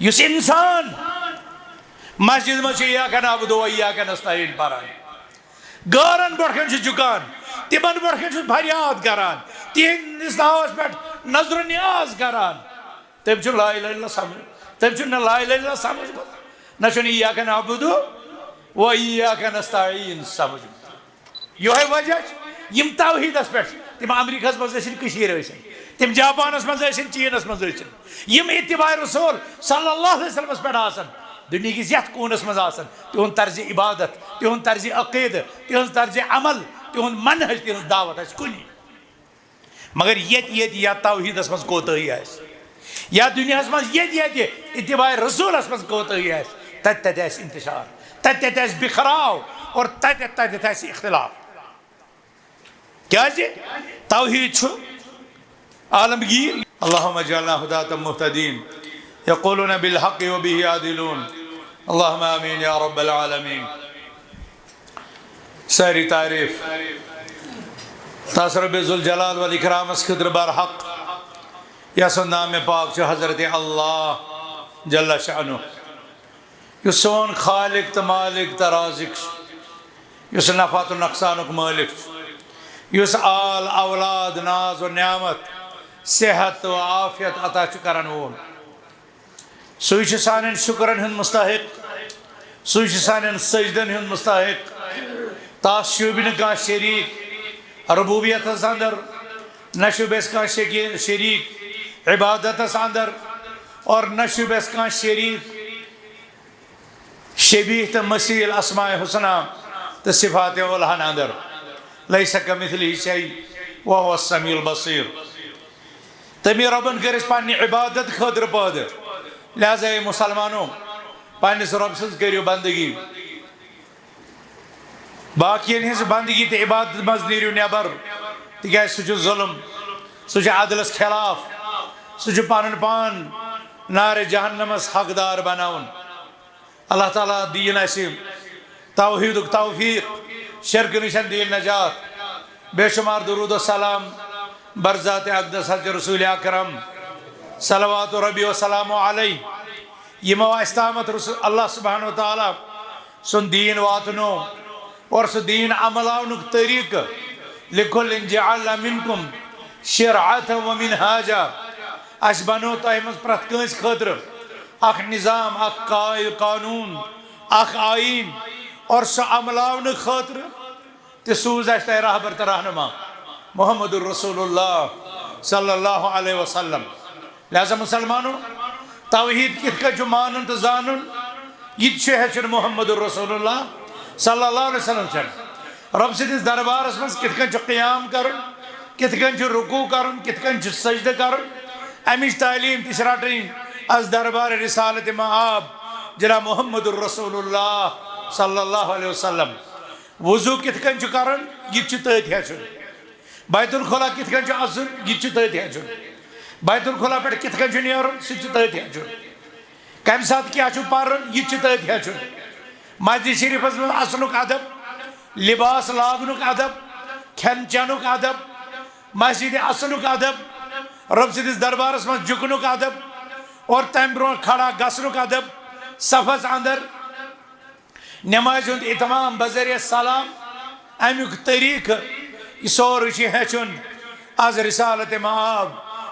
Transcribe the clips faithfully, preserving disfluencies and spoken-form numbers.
یُس انسان مسجد منٛز چھُ ایاک نعبد و ایاک نستعین پران، غٲرن برٛونٛٹھ کَنہِ چھُ جُکان، تِمن برٛونٛٹھ کَنہِ چھُ فریاد کران، تِہنٛدِس ناوس پٮ۪ٹھ نظر و نیاز کران، تٔمۍ چھُ لا الہ الا اللہ سمجھ، تٔمۍ چھُ نہ لا الہ الا اللہ سمجھمُت، نہ چھُنہٕ ایاک نعبد و ایاک نستعین سمجھمُت۔ یِہوٚے وجہ چھُ، یِم توحیٖدس پٮ۪ٹھ چھِ، تِم امریکہس منٛز ٲسِن، کٔشیٖرِ ٲسِن، تِم جاپانس منٛز ٲسِن، چیٖنس منٛز ٲسِن، یِم اتباع رسول صلی اللہ علیہ وسلمس پٮ۪ٹھ آسن، دُنیہکِس یتھ کوٗنس منٛز آسن، تِہُنٛد طرزِ عبادت، تِہُنٛد طرزِ عقیدٕ، تِہٕنٛز طرزِ عمل، تِہُنٛد منہج، تِہٕنٛز دعوت آسہِ کُنی۔ مگر ییٚتہِ ییٚتہِ یا توحیٖدس منٛز کوتٲہی آسہِ، یا دُنیاہس منٛز ییٚتہِ ییٚتہِ اتباع رسولس منٛز کوتٲہی آسہِ، تتہِ تتہِ آسہِ انتشار، تتہِ تتہِ آسہِ بکھراو، اور تتہِ تتہِ آسہِ اختلاف۔ کیازِ؟ توحیٖد چھُ عالمگیر۔ اللهم اجعلنا هداة مهتدين يقولون بالحق وبه يعدلون۔ اللهم آمين يا رب العالمين۔ ساری تعریف تس رب ذوالجلال والاکرامس خٲطرٕ برحق، یس سُنٛد نام پاک چھُ حضرت اللہ جل شانہ، یُس سون خالق تہٕ مالک تہٕ رازق چھُ، یُس نفع تہٕ نۄقصانُک مٲلِک چھُ، یُس آل اولاد ناز و نعمت صحت و عافیت عطا چھُ کرن وول۔ سُے چھُ سانٮ۪ن شُکرن ہُنٛد مستحق، سُے چھُ سانٮ۪ن سجدن ہُنٛد مستحق۔ تس شوٗبہِ نہٕ کانٛہہ شریٖک ربوبیتس اندر، نہ شوٗبٮ۪س کانٛہہ شکی-، شریٖک عبادتس اندر، اور نہ شوٗبٮ۪س کانٛہہ شریٖک شبیہ تہٕ مثیل اسماء حسنیٰ تہٕ صفات الہن اندر۔ لیس کمثلہ شیء وہو السمیع البصیر۔ تٔمی رۄبن کٔر أسۍ پننہِ عبادت خٲطرٕ پٲدٕ، لہذا اے مسلمانو، پننِس رۄب سٕنٛز کٔرِو بندگی۔ باقین ہٕنٛز بندگی تہٕ عبادت منٛز نیٖرِو نٮ۪بر، تِکیازِ سُہ چھُ ظُلم، سُہ چھُ عدلس خلاف، سُہ چھُ پنُن پان نارِ جہنمس حقدار بناوُن۔ اللہ تعالیٰ دِیِن اَسہِ توحیٖدُک توفیٖق، شرکہٕ نِش دِیِن نجات۔ بے شمار درود و سلام بر ذات اقدس حضرت رسول اکرم، صلوات ربی و سلام علیہ، یِمو اَسہِ تامَتھ رسول اللہ سبحانہ و تعالیٰ سُنٛد دیٖن واتنو اور سُہ دیٖن عملاونُک طریٖقہٕ، لِکُلٍ جَعَلْنَا مِنْکُمْ شِرْعَةً وَمِنْہَاجًا، اَسہِ بنوو تۄہہِ منٛز پرٛٮ۪تھ کٲنٛسہِ خٲطرٕ اکھ نظام، اکھ قا-، قانوٗن، اکھ آیٖن، اور سُہ عملاونہٕ خٲطرٕ تہِ سوٗز اَسہِ تۄہہِ رہبر تہٕ رہنما محمد رسول اللہ صلی اللہ علیہ وسلم۔ لہذا مسلمانو، توحیٖد کِتھ کٔنۍ چھُ مانُن تہٕ زانُن، یہِ تہِ چھُ ہیٚچھُن محمد رسول اللہ صلی اللہ علیہ وسلم چھُ۔ رۄب سٕنٛدِس دربارس منٛز کِتھ کٔنۍ چھُ قیام کرُن، کِتھ کٔنۍ چھُ رکوع کرُن، کِتھ کٔنۍ چھُ سجدٕ کرُن، اَمِچ تعلیٖم تہِ چھِ رٹٕنۍ از دربار رسالت مآب جناب محمد رسول اللہ صلی اللہ علیہ وسلم۔ وضو کِتھ کٔنۍ چھُ کرُن، یہِ تہِ چھُ تٔتھۍ ہیٚچھُن۔ بیت الخلا کِتھ کٔنۍ چھُ اَژُن، یہِ تہِ چھُ تٔتھۍ ہیٚچھُن۔ بیت الخلا پٮ۪ٹھ کِتھ کٔنۍ چھُ نیرُن، سُہ تہِ چھُ تٔتھۍ ہیٚچھُن۔ کَمہِ ساتہٕ کیٛاہ چھُ پَرُن، یہِ تہِ چھُ تٔتھۍ ہیٚچھُن۔ مسجد شریٖفَس منٛز اَژنُک ادب، لباس لاگنُک ادب، کھٮ۪ن چٮ۪نُک ادب، مسجد اَژنُک ادب، رۄب سٕنٛدِس دربارَس منٛز جُکنُک ادب، اور تَمہِ برٛونٛہہ کھڑا گژھنُک ادب، صفس اندر نمازِ ہُنٛد اتمام بذریعہ سلام، امیُک طریقہٕ، یہِ سورُے چھُ ہیٚچھُن از رسالت مآب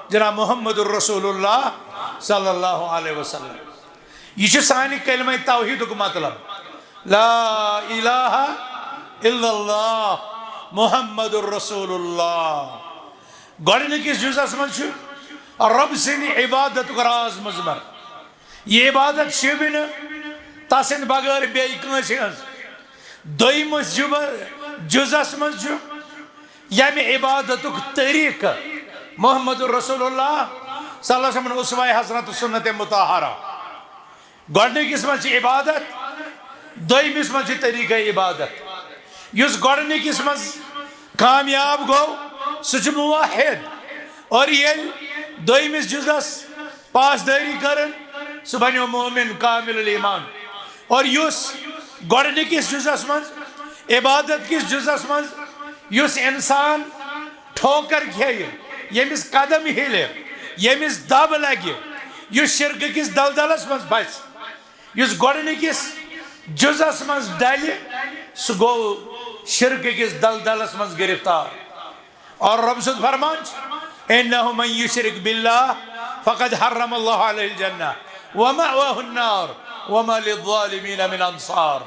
جناب محمد رسول اللہ صلی اللہ علیہ وسلم۔ یہِ چھُ سانہِ کلمہ توحیدُک مطلب، لا الہ الا اللہ محمد رسول اللہ۔ گۄڈٕنِکِس جُزس منٛز چھُ رۄب سٕنٛدِ عبادتُک راز مُضمر۔ یہِ عبادت شوٗبہِ نہٕ تسٕنٛدِ بغٲر بیٚیہِ کٲنٛسہِ ہٕنٛز۔ دوٚیمِس جُبہ-، جُزس منٛز چھُ ییٚمہِ عبادتُک طریٖقہٕ محمد رسول اللہ صلی اللہ علیہ وسلم اسوہ حسنہ تہٕ سنت مطہرہ۔ گۄڈٕنِکِس منٛز چھِ عبادت، دوٚیمِس منٛز چھِ طریٖقہ عبادت۔ یُس گۄڈٕنِکِس منٛز کامیاب گوٚو، سُہ چھُ موحد۔ اور ییٚلہِ دوٚیمِس جُزس پاسدٲری کٔرٕن، سُہ بنیو مومن کامل الایمان۔ اور یُس گۄڈٕنِکِس جُزس منٛز، عبادت کِس جُزس منٛز، یُس انسان ٹھوکر کھیٚیہِ، ییٚمِس قدم ہِلہِ، ییٚمِس دب لگہِ، یُس شرکہٕ کِس دلدلس منٛز پھسہِ، یُس گۄڈٕنِکِس جُزس منٛز ڈلہِ، سُہ گوٚو شرکہٕ کِس دلدلس منٛز گرفتار۔ اور رب سُنٛد فرمان چھُ، "انہ من یشرک باللہ فقد حرم اللہ علیہ الجنہ ومأواہ النار وما للظالمین من انصار۔"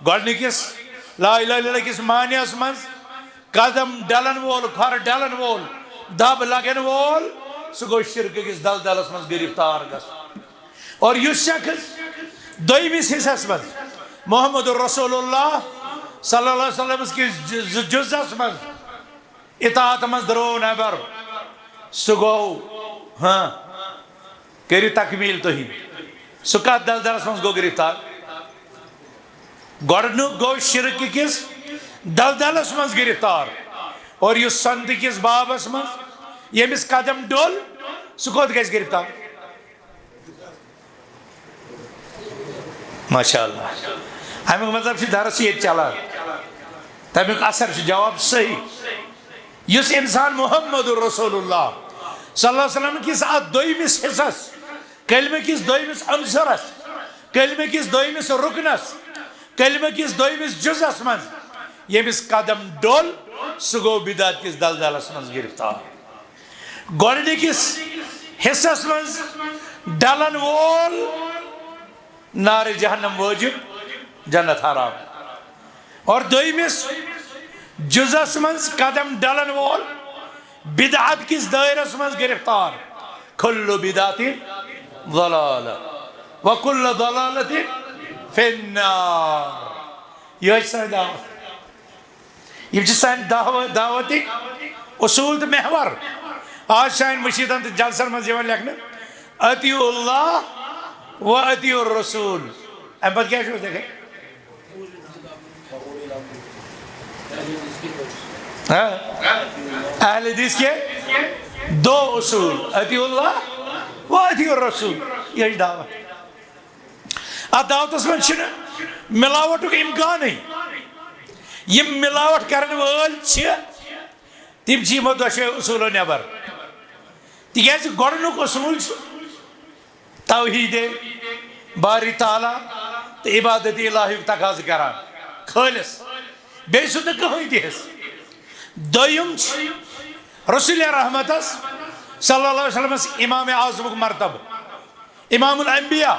گۄڈٕنِکِس لا الہ الا اللہ کِس معنیَس منٛز قدم ڈلن وول، کھۄر ڈلن وول، دب لگن وول، سُہ گوٚو شرکہٕ کِس دلدلس منٛز گرفتار گژھُن۔ اور یُس شخص دوٚیمِس حصس منٛز محمد رسول اللہ صلی اللہ علیہ وسلم کِس جُ-، جُزس منٛز اطاعت منٛز درو نٮ۪بر، سُہ گوٚو، ہاں، کٔرِو تکمیل تُہی۔ سُہ کتھ دلدلس منٛز گوٚو گرفتار؟ گۄڈٕنیُک گوٚو شرکہٕ کِس دلدلس منٛز گرفتار۔ اور یُس سنتہٕ کِس بابس منٛز ییٚمِس قدم ڈوٚل، سُہ کوٚت گژھِ گرفتار؟ ماشاء اللہ۔ اَمیُک مطلب چھُ درس ییٚتہِ چلان۔ تَمیُک اثر چھُ، جواب صحیح۔ یُس انسان محمد رسول اللہ صلی اللہ علیہ وسلم کِس اتھ دوٚیمِس حصس، کلمہٕ کِس دوٚیمِس عنصرس، کلمہٕ کِس دوٚیمِس رُکنس، کلمہٕ کِس دوٚیمِس جُزس منٛز ییٚمِس قدم ڈوٚل، سُہ گوٚو بدعت کِس دلدلس منٛز گرفتار۔ گۄڈٕنِکِس حصس منٛز ڈلن وول، نار جہنم وٲجِب، جنت حرام۔ اور دوٚیمِس جُزس منٛز قدم ڈلن وول، بدعت کِس دٲیرس منٛز گرفتار۔ کل بدعت ضلالہ وکل ضلالۃ فی النار۔ یِہوٚے چھِ سٲنۍ دعوت۔ یِم چھِ سانہِ دعوت، دعوتٕکۍ اصوٗل تہٕ محور۔ آز چھِ سانہِ مٔشیٖدن تہٕ جلسن منٛز یِوان لیکھنہٕ، "اطیعوا اللہ و اطیعوا الرسول"۔ اَمہِ پتہٕ کیٛاہ چھُ لیکھان؟ ہاں؟ اہل حدیث کے دو اصول، اطیعوا اللہ و اطیعوا الرسول۔ یہِ چھِ دعوت۔ اتھ دعوتس منٛز چھُنہٕ ملاوٹُک امکانٕے۔ یِم ملاوٹ کرن وٲلۍ چھِ، تِم چھِ یِمو دۄشوے اصوٗلو نٮ۪بر۔ تِکیازِ گۄڈٕنیُک اصوٗل چھُ توحیٖد باری تعالیٰ تہٕ عبادت الٰہیُک تقاضہٕ کران، خٲلص، بیٚیہِ چھُنہٕ کٕہٕنۍ تہِ حصہٕ۔ دوٚیُم چھُ رسول رحمتس صلی اللہ علیہ وسلمس امام اعظمُک مرتبہٕ، امام الانبیاء،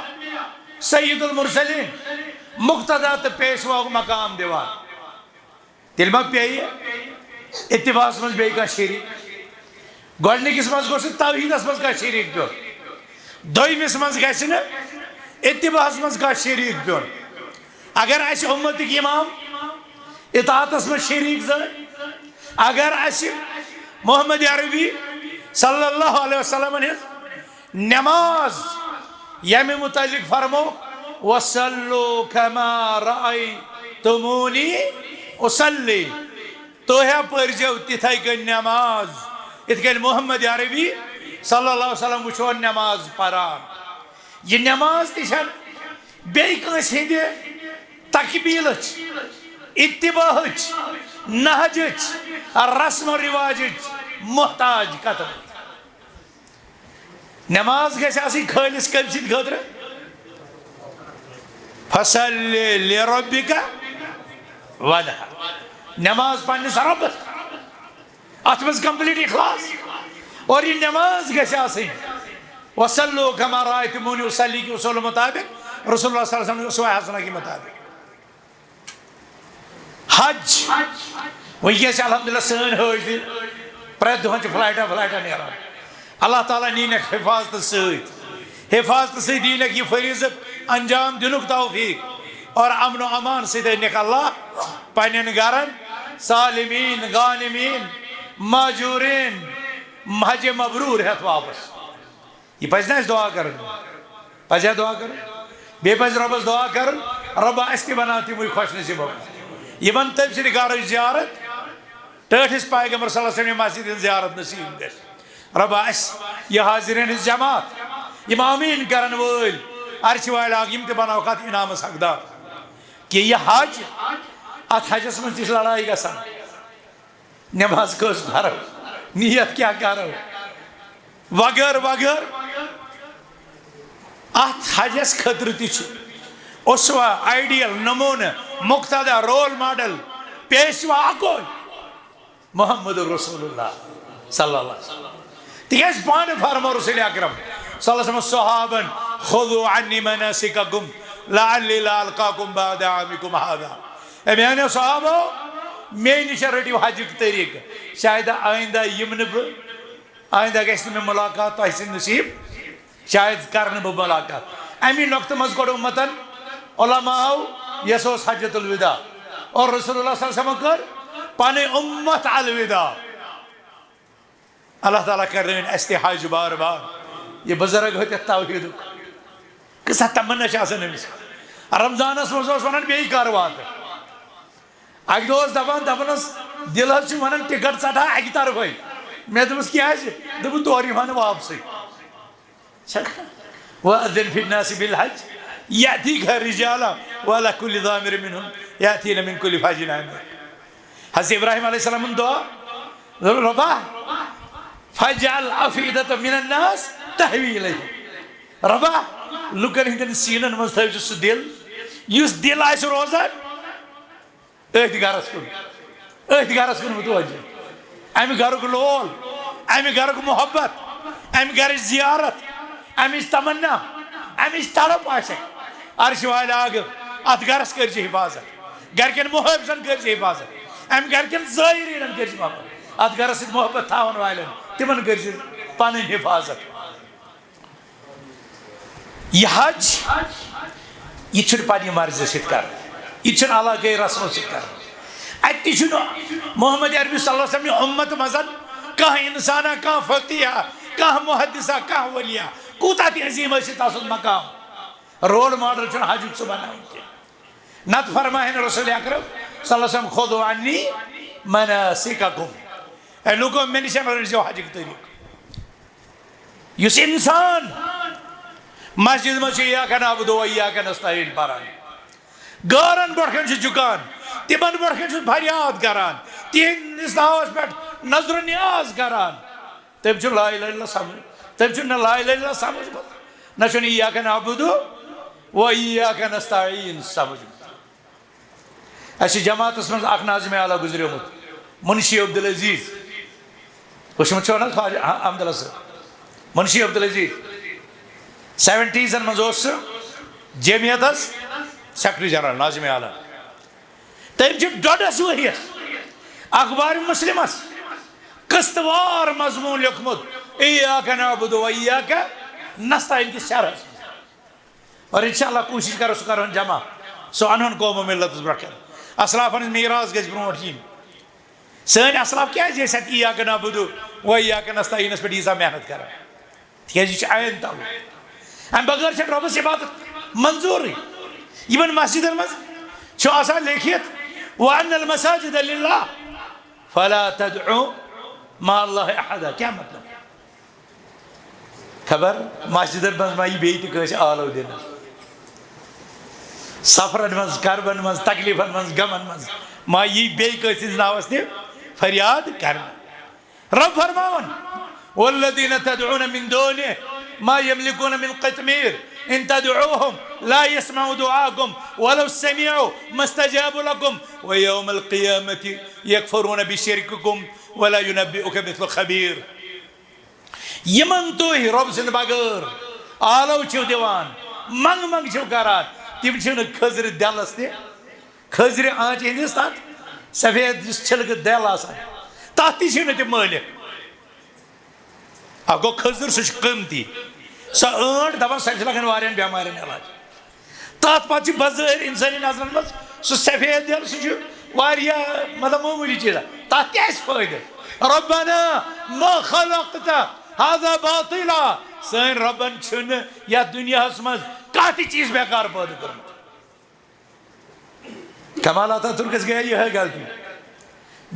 سید المرسلین، مقتدا تہٕ پیشواہُک مقام دِوان۔ تیٚلہِ ما پیٚیہِ اتباعس منٛز بیٚیہِ کانٛہہ شریٖک؟ گۄڈٕنِکِس منٛز گوٚژھ نہٕ توحیٖدس منٛز کانٛہہ شریٖک پیوٚن۔ دوٚیمِس منٛز گژھِ نہٕ اتباعس منٛز کانٛہہ شریٖک پیوٚن۔ اگر اسہِ اُمتٕکۍ امام اطاعتس منٛز شریٖک زٲنۍ، اگر اسہِ محمد عربی صلی اللہ علیہ وسلمن ہٕنٛز نماز، ییٚمہِ متعلق فرمو، "وصلوا کما رأیتمونی اصلی"، تُہۍ ہا پٔرزیو تِتھَے کٔنۍ نماز، یِتھ کٔنۍ محمد عربی صلی اللہ علیہ وسلم وٕچھو نماز پران۔ یہِ نماز تہِ چھَنہٕ بیٚیہِ کٲنٛسہِ ہِنٛدِ تقبیٖلٕچ، اتباعٕچ، نہجٕچ، رسم و رواجٕچ محتاج قطعاً۔ نماز گژھِ آسٕنۍ خٲلص کٔمۍ سٕنٛدِ خٲطرٕ؟ فصل لربک وانحر۔ نماز پننِس رۄبس، اتھ منٛز complete اخلاص۔ اور یہِ نماز گژھِ آسٕنۍ، وصلوا کما رأیتمونی اصلی کہِ اصوٗل مطابق، رسول اللہ صلی اللہ علیہ وسلم اسوہ حسنہ کہِ مطابق۔ حج۔ وٕنکیٚس چھِ الحمدللہ سٲنۍ حٲج تہِ پرٛٮ۪تھ دۄہَن چھِ فلائٹہ فلائٹہ نیران۔ اللہ تعالیٰ نِینَکھ حفاظتہٕ سۭتۍ، حفاظتہٕ سۭتۍ دِینَکھ یہِ فریضہٕ انجام دِنُک توفیق اور امن و امان سۭتۍ أنِکھ اللہ پننٮ۪ن گرن سالمین، غانمین، ماجورین، حج مبرور ہٮ۪تھ واپس۔ یہِ پزِ نہ اَسہِ دُعا کرٕنۍ؟ پزِ ہا دُعا کرٕنۍ؟ بیٚیہِ پزِ رۄبس دُعا کرٕنۍ، "رۄبا، اَسہِ تہِ بناو تِموٕے خۄش نصیٖبو منٛز، یِمن تٔمۍ سٕنٛدِ گرٕچ زیارت، ٹٲٹھِس پیغمبر صلی اللہ علیہ وسلم مسجد ہٕنٛز زیارت نصیٖب گژھِ۔ رۄبا، اَسہِ یہِ حاضریٖن ہٕنٛز جماعت، یِم آمیٖن کرن وٲلۍ، عرشہِ والہِ آگ، یِم تہِ بناوکھ اتھ انعامس حقدار، کہِ یہِ حج، اتھ حجس منٛز تہِ چھِ لڑایہِ گژھان۔" نماز کٔژ پرو؟ نیت کیٛاہ کرو؟ وغٲر وغٲر۔ اتھ حجس خٲطرٕ تہِ چھُ اسوہ، آئیڈیل، نمونہٕ، مقتدیٰ، رول ماڈل، پیشوا اکوے محمد رسول اللہ صلی اللہ علیہ وسلم۔ تِکیازِ پانہٕ فرمو رسول اکرم صلی اللہ علیہ وسلم صحابن، "خذوا عنی مناسککم لعلی لا القاکم بعد عامکم هذا۔" اے میانیو صحابو، مے نِش رٔٹِو حجُک طریقہٕ، شاید آئندہ یِم نہٕ بہٕ، آئندہ گژھِ نہٕ مےٚ ملاقات تۄہہِ سۭتۍ نصیب۔ شاید کرنہٕ بہٕ ملاقات۔ امی نۄقطہٕ منٛز کوٚڑ اُمتن علماءو، یۄس اوس حجۃ الوداع، اور رسول اللہ صلی اللہ علیہ وسلم کٔر پنٕنۍ اُمت الوداع۔ اللہ تعالیٰ کرنٲوِن اَسہِ تہِ حج بار بار۔ یہِ بُزرگ ہیوٚتٮ۪تھ توحیٖدُک۔ کۭژاہ تمنا چھِ آسان أمِس۔ رمضانس منٛز اوس ونان، "بیٚیہِ کر واتہٕ؟" اکہِ دۄہ اوس دپان، دپان اوس، دِل حظ چھُ ونان، "ٹکٹ ژٹہٕ ہا اکہِ طرفے۔" مےٚ دوٚپُس، "کیازِ؟" دوٚپُن، "تورٕ یِمہٕ ہا نہٕ واپسٕے۔" چھکھ؟ وَأَذِّن فِي النَّاسِ بِالْحَجِّ يَأْتُوكَ رِجَالًا وَعَلَىٰ كُلِّ ضَامِرٍ يَأْتِينَ مِنْ كُلِّ فَجٍّ عَمِيقٍ۔ حضرت ابراہیم علیہ السلامن دعا، دوٚپُن، "رۄبا، فَاجْعَلْ أَفْئِدَةً مِنَ النَّاسِ تَهْوِي إِلَيْهِمْ۔" رۄبا، لُکن ہٕنٛدٮ۪ن سیٖنن منٛز تھٲوزِ سُہ دِل، یُس دِل آسہِ روزان أتھۍ گرس کُن، أتھۍ گرس کُن متوجہ۔ امہِ گرُک لول، امہِ گرُک محبت، امہِ گرٕچ زیارت، امِچ تمنا، امِچ تڑپ آسہِ۔ عرش والہِ آگہٕ، اتھ گرس کٔرزِ حفاظت، گرِکٮ۪ن محٲفظن کٔرزِ حفاظت، امہِ گرِکٮ۪ن زائرینن کٔرزِ محبت، اتھ گرس سۭتۍ محبت تھاون والٮ۪ن، تِمن کٔرزِ پنٕنۍ حفاظت۔ یہِ حج، یہِ چھُنہٕ پننہِ مرضی سۭتۍ کرُن، یہِ چھُنہٕ علاقٲیی رسمو سۭتۍ کرُن۔ اتہِ تہِ چھُنہٕ محمد عربی صلی اللہ علیہ وسلم نہِ اُمت منٛز کانٛہہ انسانا، کانٛہہ فقیہ، کانٛہہ محدثہ، کانٛہہ ولیہ، کوٗتاہ تہِ عظیم ٲسِتھ تسُنٛد مقام، رول ماڈل چھُنہٕ حجُک سُہ بناوُن کینٛہہ۔ نتہٕ فرماہن رسول اکرم صلی اللہ علیہ وسلم، "خذوا عنی مناسککم۔" اے لوٗکو، مےٚ نِش رٔٹزیو حجٕکۍ طریٖقہٕ۔ یُس انسان مسجد منٛز چھُ ایاک نعبد و ایاک نستعین پران، غٲرن برٛونٛٹھ کَنہِ چھُ جُکان، تِمن برٛونٛٹھ کَنہِ چھُ فریاد کران، تِہنٛدِس ناوس پٮ۪ٹھ نذر و نیاز کران، تٔمۍ چھُ لا الہ الا اللہ سمجھ، تٔمۍ چھُ نہ لا الہ الا اللہ سمجھمُت، نہ چھُنہٕ ایاک نعبد و ایاک نستعین سمجھمُت۔ اَسہِ چھِ جماعتس منٛز اکھ ناظم اعلیٰ گُزریومُت، منشی عبدالعزیز۔ وٕچھمُت چھُو نہ خواجہ احمد اللہ صٲب؟ منشی عبدالعزیز۔ سیونٹیٖزن منٛز اوس سُہ جمعیتس سیکرٹری جنرل، ناظم اعلیٰ۔ تٔمۍ چھُ ڈۄڈس ؤریس اخبار مسلمس قسط وار مضموٗن لیوٚکھمُت، ایاک نعبد و ایاک نستعین کِس شرحس منٛز۔ اور انشاءاللہ کوٗشِش کرو سُہ کرون جمع، سُہ انہون قوم و ملتس برٛونٛہہ کَنہِ۔ اسلافن ہٕنٛز میراث گژھِ برٛونٛٹھ یِنۍ۔ سٲنۍ اسلاف کیٛازِ ٲسۍ اتہِ ایاک نعبد و ایاک نستعینس پٮ۪ٹھ ییٖژاہ محنت کران؟ تِکیٛازِ یہِ چھُ عین تَوَے۔ امہِ بغٲر چھَنہٕ رۄبس عبادت منظوٗرٕے۔ یِمن مسجدن منٛز چھُ آسان لیکھِتھ، "وَأَنَّ الْمَسَاجِدَ لِلَّهِ فَلَا تَدْعُوا مَعَ اللَّهِ أَحَدًا۔" کیٛاہ مطلب؟ خبر مسجدن منٛز ما یی بیٚیہِ تہِ کٲنٛسہِ آلو دِنہٕ؟ سفرن منٛز، کربن منٛز، تکلیفن منٛز، غمن منٛز ما یی بیٚیہِ کٲنٛسہِ ہٕنٛدِس ناوس تہِ فریاد کرنہٕ؟ رب فرماوان، "والذين تدعون من دونه ما يملكون من قطمير إن تدعوهم لا يسمعوا دعاءكم ولو سمعوا ما استجابوا لكم ويوم القيامة يكفرون بشرككم ولا ينبئك مثل خبير۔" یِمن تُہۍ رۄب سٕنٛدِ بغٲر آلو چھِو دِوان، منٛگ منٛگ چھِو کران، تِم چھِو نہٕ کھٔزرِ دٮ۪لس تہِ، کھٔزرِ آنٛچہِ ہٕنٛدِس تتھ سفید یُس چھِلکہٕ دٮ۪ل آسان، تتھ تہِ چھِو نہٕ تِم مٲلِک۔ اکھ گوٚو کھٔزٕر، سُہ چھُ قۭمتی۔ سۄ ٲنٛٹ، دپان، سۄ چھِ لگان واریاہن بٮ۪مارٮ۪ن علاج۔ تَتھ پَتہٕ چھُ بظٲہِر اِنسٲنی نظرَن منٛز سُہ سفید دٮ۪ل، سُہ چھُ واریاہ، مطلب، معموٗلی چیٖزا۔ تَتھ کیٛاہ آسہِ فٲیدٕ؟ ربنا ما خلقت هذا باطلا۔ سٲنۍ رۄبَن چھُنہٕ یَتھ دُنیاہَس منٛز کانٛہہ تہِ چیٖز بیکار پٲدٕ کوٚرمُت۔ کمال اتاترکس گٔیے یِہے غلطی۔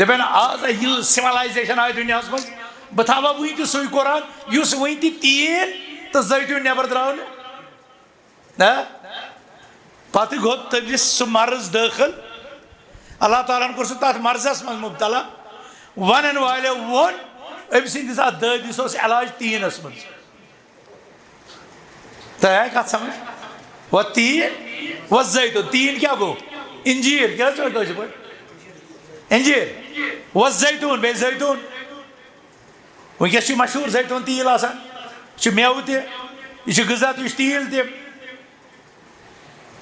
دپان، آز یہِ سِولایزیشن آیہِ دُنیاہَس منٛز، بہٕ تھاوٕ وٕنہِ تہِ سُے قرآن، یُس وٕنہِ تہِ تیٖن تہٕ زٲوِج نٮ۪بر درٛاو نہٕ۔ نہ؟ پتہٕ گوٚو تٔمِس سُہ مرض دٲخل۔ اللہ تعالیٰ ہن کوٚر سُہ تتھ مرضس منٛز مبتلا۔ ونن والٮ۪و ووٚن، أمۍ سٕنٛدِس اتھ دٲدِس اوس علاج تیٖنس منٛز۔ تۄہہِ آیہِ کتھ سمجھ؟ و تین و زیتون، تین کیٛاہ گوٚو؟ انجیر، کیٛاہ حظ چھِ وَنان کٲشِر پٲٹھۍ؟ انجیر۔ و زیتون، بیٚیہِ زیتون۔ وٕنکیٚس چھُ مشہوٗر زیتون تیٖل آسان، یہِ چھُ مٮ۪وٕ تہِ، یہِ چھُ غذا تہِ، یہِ چھُ تیٖل تہِ۔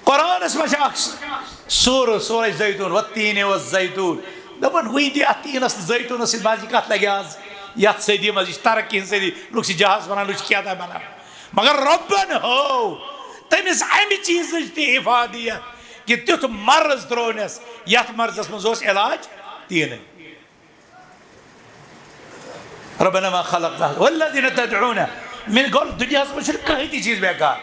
قرآنس منٛز چھِ اکھ سورہ، سورہ زیتون، و تین و زیتون۔ دپان وٕنہِ تہِ اتھ تیٖنس تہٕ زیتونس سۭتۍ، منٛز یہِ کتھ لگہِ آز یتھ صدی منٛز، یہِ چھِ ترقی ہٕنٛز صدی، لُکھ چھِ جہاز بنان، لُکھ چھِ کیٛاہ تام بنان۔ مگر رۄبن ہٲو تٔمِس امہِ چیٖزٕچ تہِ افادیت کہِ تیُتھ مرض ترٛوونس، یتھ مرضس منٛز اوس علاج تیٖنٕے۔ ربنا ما خلقنا والذین تدعون من، گوٚو دُنیاہس منٛز چھُنہٕ کٕہٕنۍ تہِ چیٖز بیکار۔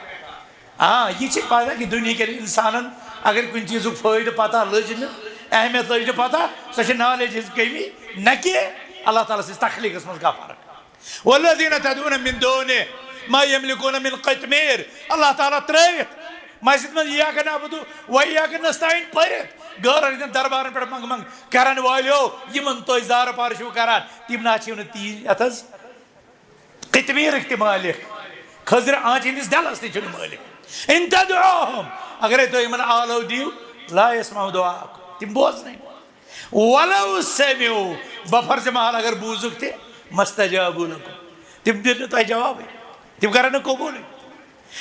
آ، یہِ چھِ پتہ کہِ دُنیہکٮ۪ن انسانن اگر کُنہِ چیٖزُک فٲیدٕ پتہ لٔج نہٕ، اہمیت لٔج نہٕ پتہ، سۄ چھِ نالیج ہٕنٛز کٔمی، نہ کہِ اللہ تعالیٰ سٕنٛز تخلیٖقس منٛز کانٛہہ فرق۔ والذین تدعون من دونه ما یملکون من قطمیر، اللہ تعالیٰ ترٲوِتھ مسجد منٛز ایاک نعبد و ایاک نستعین پٔرِتھ، غٲرن ہٕنٛدٮ۪ن دربارن پٮ۪ٹھ منٛگہٕ منٛگ کرن والیو، یِمن تُہۍ زارٕ پار چھِو کران، تِم نہ چھِو نہٕ تی یتھ حظ قطمیٖرٕکۍ تہِ مٲلِک، خٔزرِ آنٛچہِ ہٕنٛدِس دٮ۪لس تہِ چھِنہٕ مٲلِک۔ ان تدعوہم، اگرے تُہۍ یِمن آلو دِیِو، لا یسمعوا دعاءکم، تِم بوزنٕے نہٕ۔ ولو سمعوا، بفرض محال اگر بوٗزُکھ تہِ، مستجابوا لکم، تِم دِن نہٕ تۄہہِ جوابٕے، تِم کرن نہٕ قبوٗلٕے۔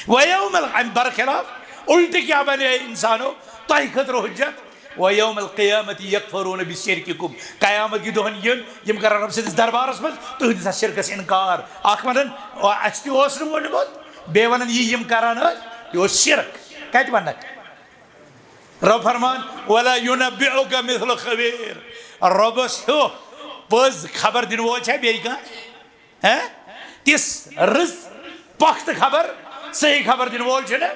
ویوم ال-، امہِ برخلاف الٹہٕ کیٛاہ بنہِ اے انسانو تۄہہِ خٲطرٕ حجت؟ ویوم القیامت یکفرون بشرککم، قیامت کہِ دۄہن یِن یِم کرن رۄب سٕنٛدِس دربارس منٛز تُہنٛدِس اتھ شرکس انکار۔ اکھ ونن، "آ، اسہِ تہِ اوس نہٕ ووٚنمُت"، بیٚیہِ ونن، "یہِ یِم کران ٲسۍ، یہِ اوس شرک"۔ کتہِ ونکھ؟ رۄب فرمان، "ولا ینبئک مثل خبیر"، رۄبس ہیوٚو پٔز خبر دِنہٕ وول چھا بیٚیہِ کانٛہہ؟ ہہ؟ تِژھ رٕژ پۄختہٕ خبر، صحیح خبر دِنہٕ وول چھُنہٕ۔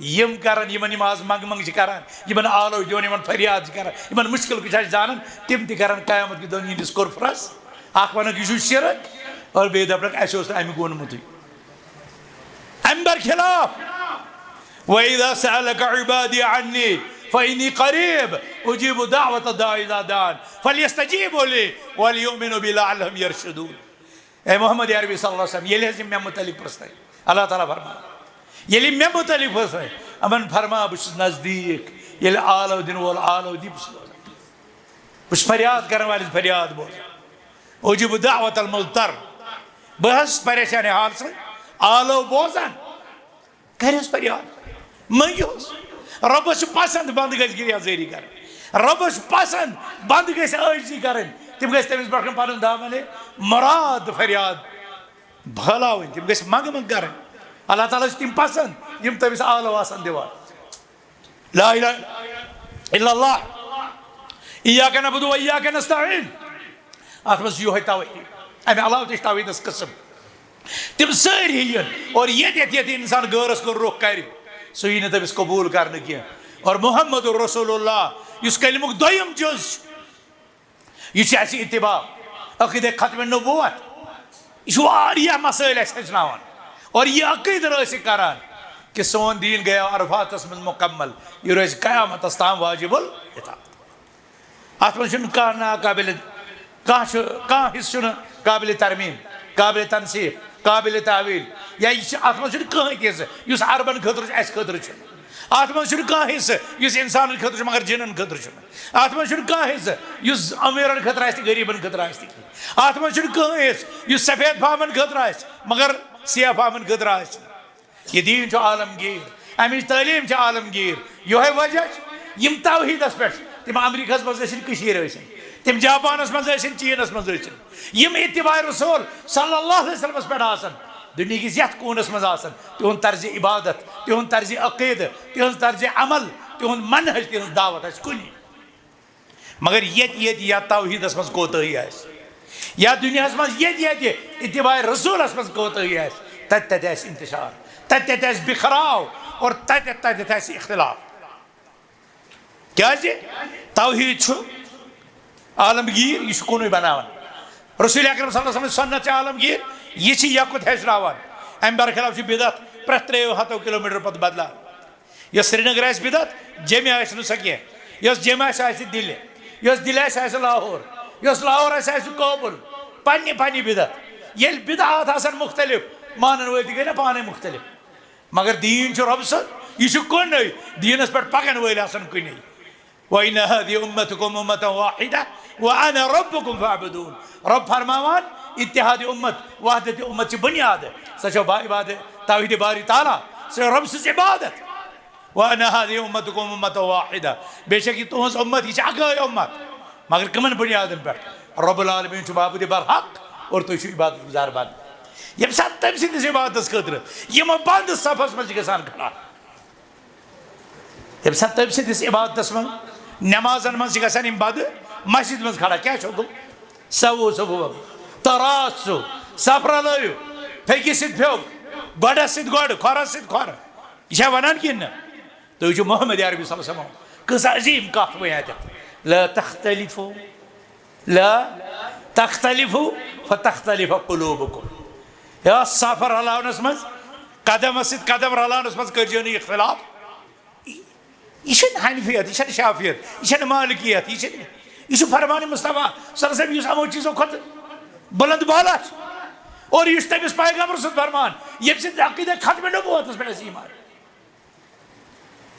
یِم کرن، یِمن یِم آز منٛگہٕ منٛگہٕ چھِ کران، یِمن آلو دِوان، یِمن فریاد چھِ کران، یِمن مُشکِل کُشا چھِ زانان، تِم تہِ کرن قیامت کہِ دۄہ یِہنٛدِس کُرفرس۔ اکھ ونکھ، "یہِ چھُ شرک"، اور بیٚیہِ دپنکھ، "اسہِ اوس نہٕ امیُک ووٚنمُتٕے"۔ امہِ برخلاف، "وَإِذَا سَأَلَكَ عِبَادِي عَنِّي فَإِنِّي قَرِيبٌ أُجِيبُ دَعْوَةَ الدَّاعِ إِذَا دَعَانِ فَلْيَسْتَجِيبُوا لِي وَلْيُؤْمِنُوا بِي لَعَلَّهُمْ يَرْشُدُونَ"۔ اے محمد عربی صلی اللہ علیہ وسلم، ییٚلہِ حظ یِم مےٚ مُتعلِق پرٛژھنَے، اللہ تعالیٰ فرمان، ییٚلہِ یِم مےٚ مُتعلِق پرٛژھنَے، یِمَن فرما، بہٕ چھُس نزدیٖک، ییٚلہِ آلو دِنہٕ وول آلو دی، بہٕ چھُس بوزان۔ بہٕ چھُس فریاد کرن والٮ۪ن ہٕنٛز فریاد بوزان۔ "أُجِيبُ دَعْوَةَ الْمُضْطَرِّ"، بہٕ حظ چھُس پریشان حال سۭتۍ آلو بوزان۔ کر حظ فریاد، منٛگِو حظ۔ رۄبَس چھُ پسنٛد بنٛدٕ گژھِ غریازٲری کرٕنۍ۔ رۄبَس چھُ پسنٛد بنٛدٕ گژھِ عٲجزی کرٕنۍ۔ تِم گژھِ تٔمِس برٛونٛہہ کَنہِ پنُن دامن ہے مراد فریاد پھٲلاوٕنۍ۔ تِم گژھِ منٛگہٕ منٛگہٕ کرٕنۍ۔ اللہ تعالیٰ چھُ تِم پسنٛد یِم تٔمِس آلو آسن دِوان۔ لا الہ الا اللہ، ایاک نعبد و ایاک نستعین۔ اتھ منٛز چھُ یِہوٚے توحید۔ امہِ علاوٕ تہِ چھِ توحیدس قٕسم۔ تِم سٲری یِن اور ییٚتہِ ییٚتہِ ییٚتہِ انسان غٲرس کُن رُخ کرِ، سُہ یی نہٕ تٔمِس قبوٗل کرنہٕ کینٛہہ۔ اور محمد رسول اللہ، یُس کلمُک دوٚیِم جُز چھُ، یہِ چھُ اَسہِ اتباع، عقیدے ختم نبوت۔ یہِ چھُ واریاہ مسٲیل اَسہِ ہیٚچھناوان۔ اور یہِ عقیدٕ رٲسِکھ کران کہِ سون دیٖن گٔیو عرفاتس منٛز مکمل، یہِ روزِ قیامتس تام واجب الاطاعت۔ اتھ منٛز چھُنہٕ کانٛہہ ناقابل، کانٛہہ چھُ، کانٛہہ حصہٕ چھُنہٕ قابل ترمیم، قابل تنسیخ، قابل تعویل۔ یا یہِ چھُ، اتھ منٛز چھُنہٕ کٕہٕنۍ تہِ حصہٕ یُس عربن خٲطرٕ چھُ، اسہِ خٲطرٕ چھُنہٕ۔ اتھ منٛز چھُنہٕ کانٛہہ حصہٕ یُس انسانن خٲطرٕ چھُ، مگر جنن خٲطرٕ چھُنہٕ۔ اتھ منٛز چھُنہٕ کانٛہہ حصہٕ یُس امیرن خٲطرٕ آسہِ تہٕ غریبن خٲطرٕ آسہِ تہِ کینٛہہ۔ اتھ منٛز چھُنہٕ کانٛہہ حصہٕ یُس سفید فامن خٲطرٕ آسہِ، مگر سیاہ فامن خٲطرٕ آسہِ نہٕ۔ یہِ دیٖن چھُ عالمگیٖر، اَمِچ تعلیٖم چھِ عالمگیٖر۔ یِہوٚے وجہ چھُ، یِم توحیٖدَس پٮ۪ٹھ، تِم امریکہَس منٛز ٲسِن، کٔشیٖرِ ٲسِن، تِم جاپانَس منٛز ٲسِن، چیٖنَس منٛز ٲسِن، یِم اتباع رسول صلی اللہ علیہ وسلمَس پٮ۪ٹھ آسَن، دُنیاہکِس یَتھ کوٗنَس منٛز آسَن، تِہُنٛد طرزِ عبادت، تِہُنٛد طرزِ عقیدٕ، تِہٕنٛز طرزِ عمل، تِہُنٛد منہج، تِہٕنٛز دعوت آسہِ کُنی۔ مگر ییٚتہِ ییٚتہِ یا توحیٖدَس منٛز کوتٲہی آسہِ، یا دُنیاہَس منٛز ییٚتہِ ییٚتہِ اتباع رسولَس منٛز کوتٲہی آسہِ، تَتہِ تَتہِ آسہِ انتشار، تَتہِ تَتہِ آسہِ بِکھراو، اور تَتہِ تَتہِ آسہِ اختلاف۔ کیٛازِ؟ توحیٖد چھُ عالمگیٖر، یہِ چھُ کُنُے بناوان۔ رسول اکرم صلی اللہ علیہ وسلم سٕنٛز سنت چھِ عالمگیٖر، یہِ چھِ یکُت ہیٚچھناوان۔ اَمہِ برخلاف چھِ بدعت پرٛٮ۪تھ ترٛیٚیو ہتو کلوٗمیٹر پتہٕ بدلان۔ یۄس سرینگر آسہِ بدعت، جیٚمہِ آسہِ نہٕ سۄ کینٛہہ۔ یۄس جیٚمہِ آسہِ، آسہِ دِلہِ۔ یۄس دِلہِ آسہِ، آسہِ لاہور۔ یۄس لاہور آسہِ، آسہِ کابل۔ پننہِ پننہِ بدعت۔ ییٚلہِ بدعات آسن مختلف، مانن وٲلۍ تہِ گٔے نا پانے مختلف۔ مگر دیٖن چھُ رۄب سُنٛد، یہِ چھُ کُنُے۔ دیٖنَس پٮ۪ٹھ پَکَن وٲلۍ آسَن کُنُے۔ وَإِنَّ هَذِهِ أُمَّتُكُمْ أُمَّةً وَاحِدَةً وَأَنَا رَبُّكُمْ فَاعْبُدُونِ۔ رۄب فرماوان، اتحاد امت، وحدت امت چھِ بُنیاد۔ سۄ چھےٚ با-، عبادت توحید باری تعالیٰ، سۄ چھےٚ رۄب سٕنٛز عبادت۔ وَأَنَا هَذِهِ أُمَّتُكُمْ أُمَّةً وَاحِدَةً۔ بے شک یہِ تُہٕنٛز اُمت، یہِ چھِ اَکٲے اُمت۔ مگر کٕمَن بُنیادَن پٮ۪ٹھ؟ رب العالمین چھُ معبوٗدِ برحق اور تُہۍ چھِو عبادت گزار بنٛدٕ۔ ییٚمہِ ساتہٕ تٔمۍ سٕنٛدِس عبادتَس خٲطرٕ یِم بنٛدٕ صفَس منٛز چھِ گژھان کھڑا، ییٚمہِ ساتہٕ تٔمۍ سٕنٛدِس عبادتَس منٛز، نٮ۪مازَن منٛز چھِ گژھان یِم بنٛدٕ مسجد منٛز کھڑا، کیٛاہ چھُ حُکُم؟ سَوُّ صُفوٗفَکُم، تراصوا، صف رلٲیِو، پھیٚکِس سۭتۍ پھیوٚک، گۄڈَس سۭتۍ گۄڈٕ، کھۄرَس سۭتۍ کھۄرٕ۔ یہِ چھا وَنان کِنہٕ نہٕ؟ تُہۍ وٕچھِو محمد عربی صلی اللہ علیہ وسلم کۭژاہ عظیٖم کَتھ وَنہِ اَتٮ۪تھ۔ لا تختلفوا، لا تختلفوا فتختلف قلوبكم۔ یا صف رلاونَس منٛز، قدمَس سۭتۍ قدم رلاونَس منٛز کٔرۍزیو نہٕ اختلاف۔ یہِ چھَنہٕ حنفیت، یہِ چھَنہٕ شافیت، یہِ چھَنہٕ مالکیت، یہِ چھَنہٕ، یہِ چھُ فرمان مصطفیٰ صلی اللہ علیہ وسلم، یُس یِمو چیٖزو کھۄتہٕ بُلند بالا چھُ۔ اور یہِ چھُ تٔمِس پیغمبر سُنٛد فرمان، ییٚمہِ سۭتۍ عقیدہ ختم نبوتَس پٮ۪ٹھ اَسہِ ایمان۔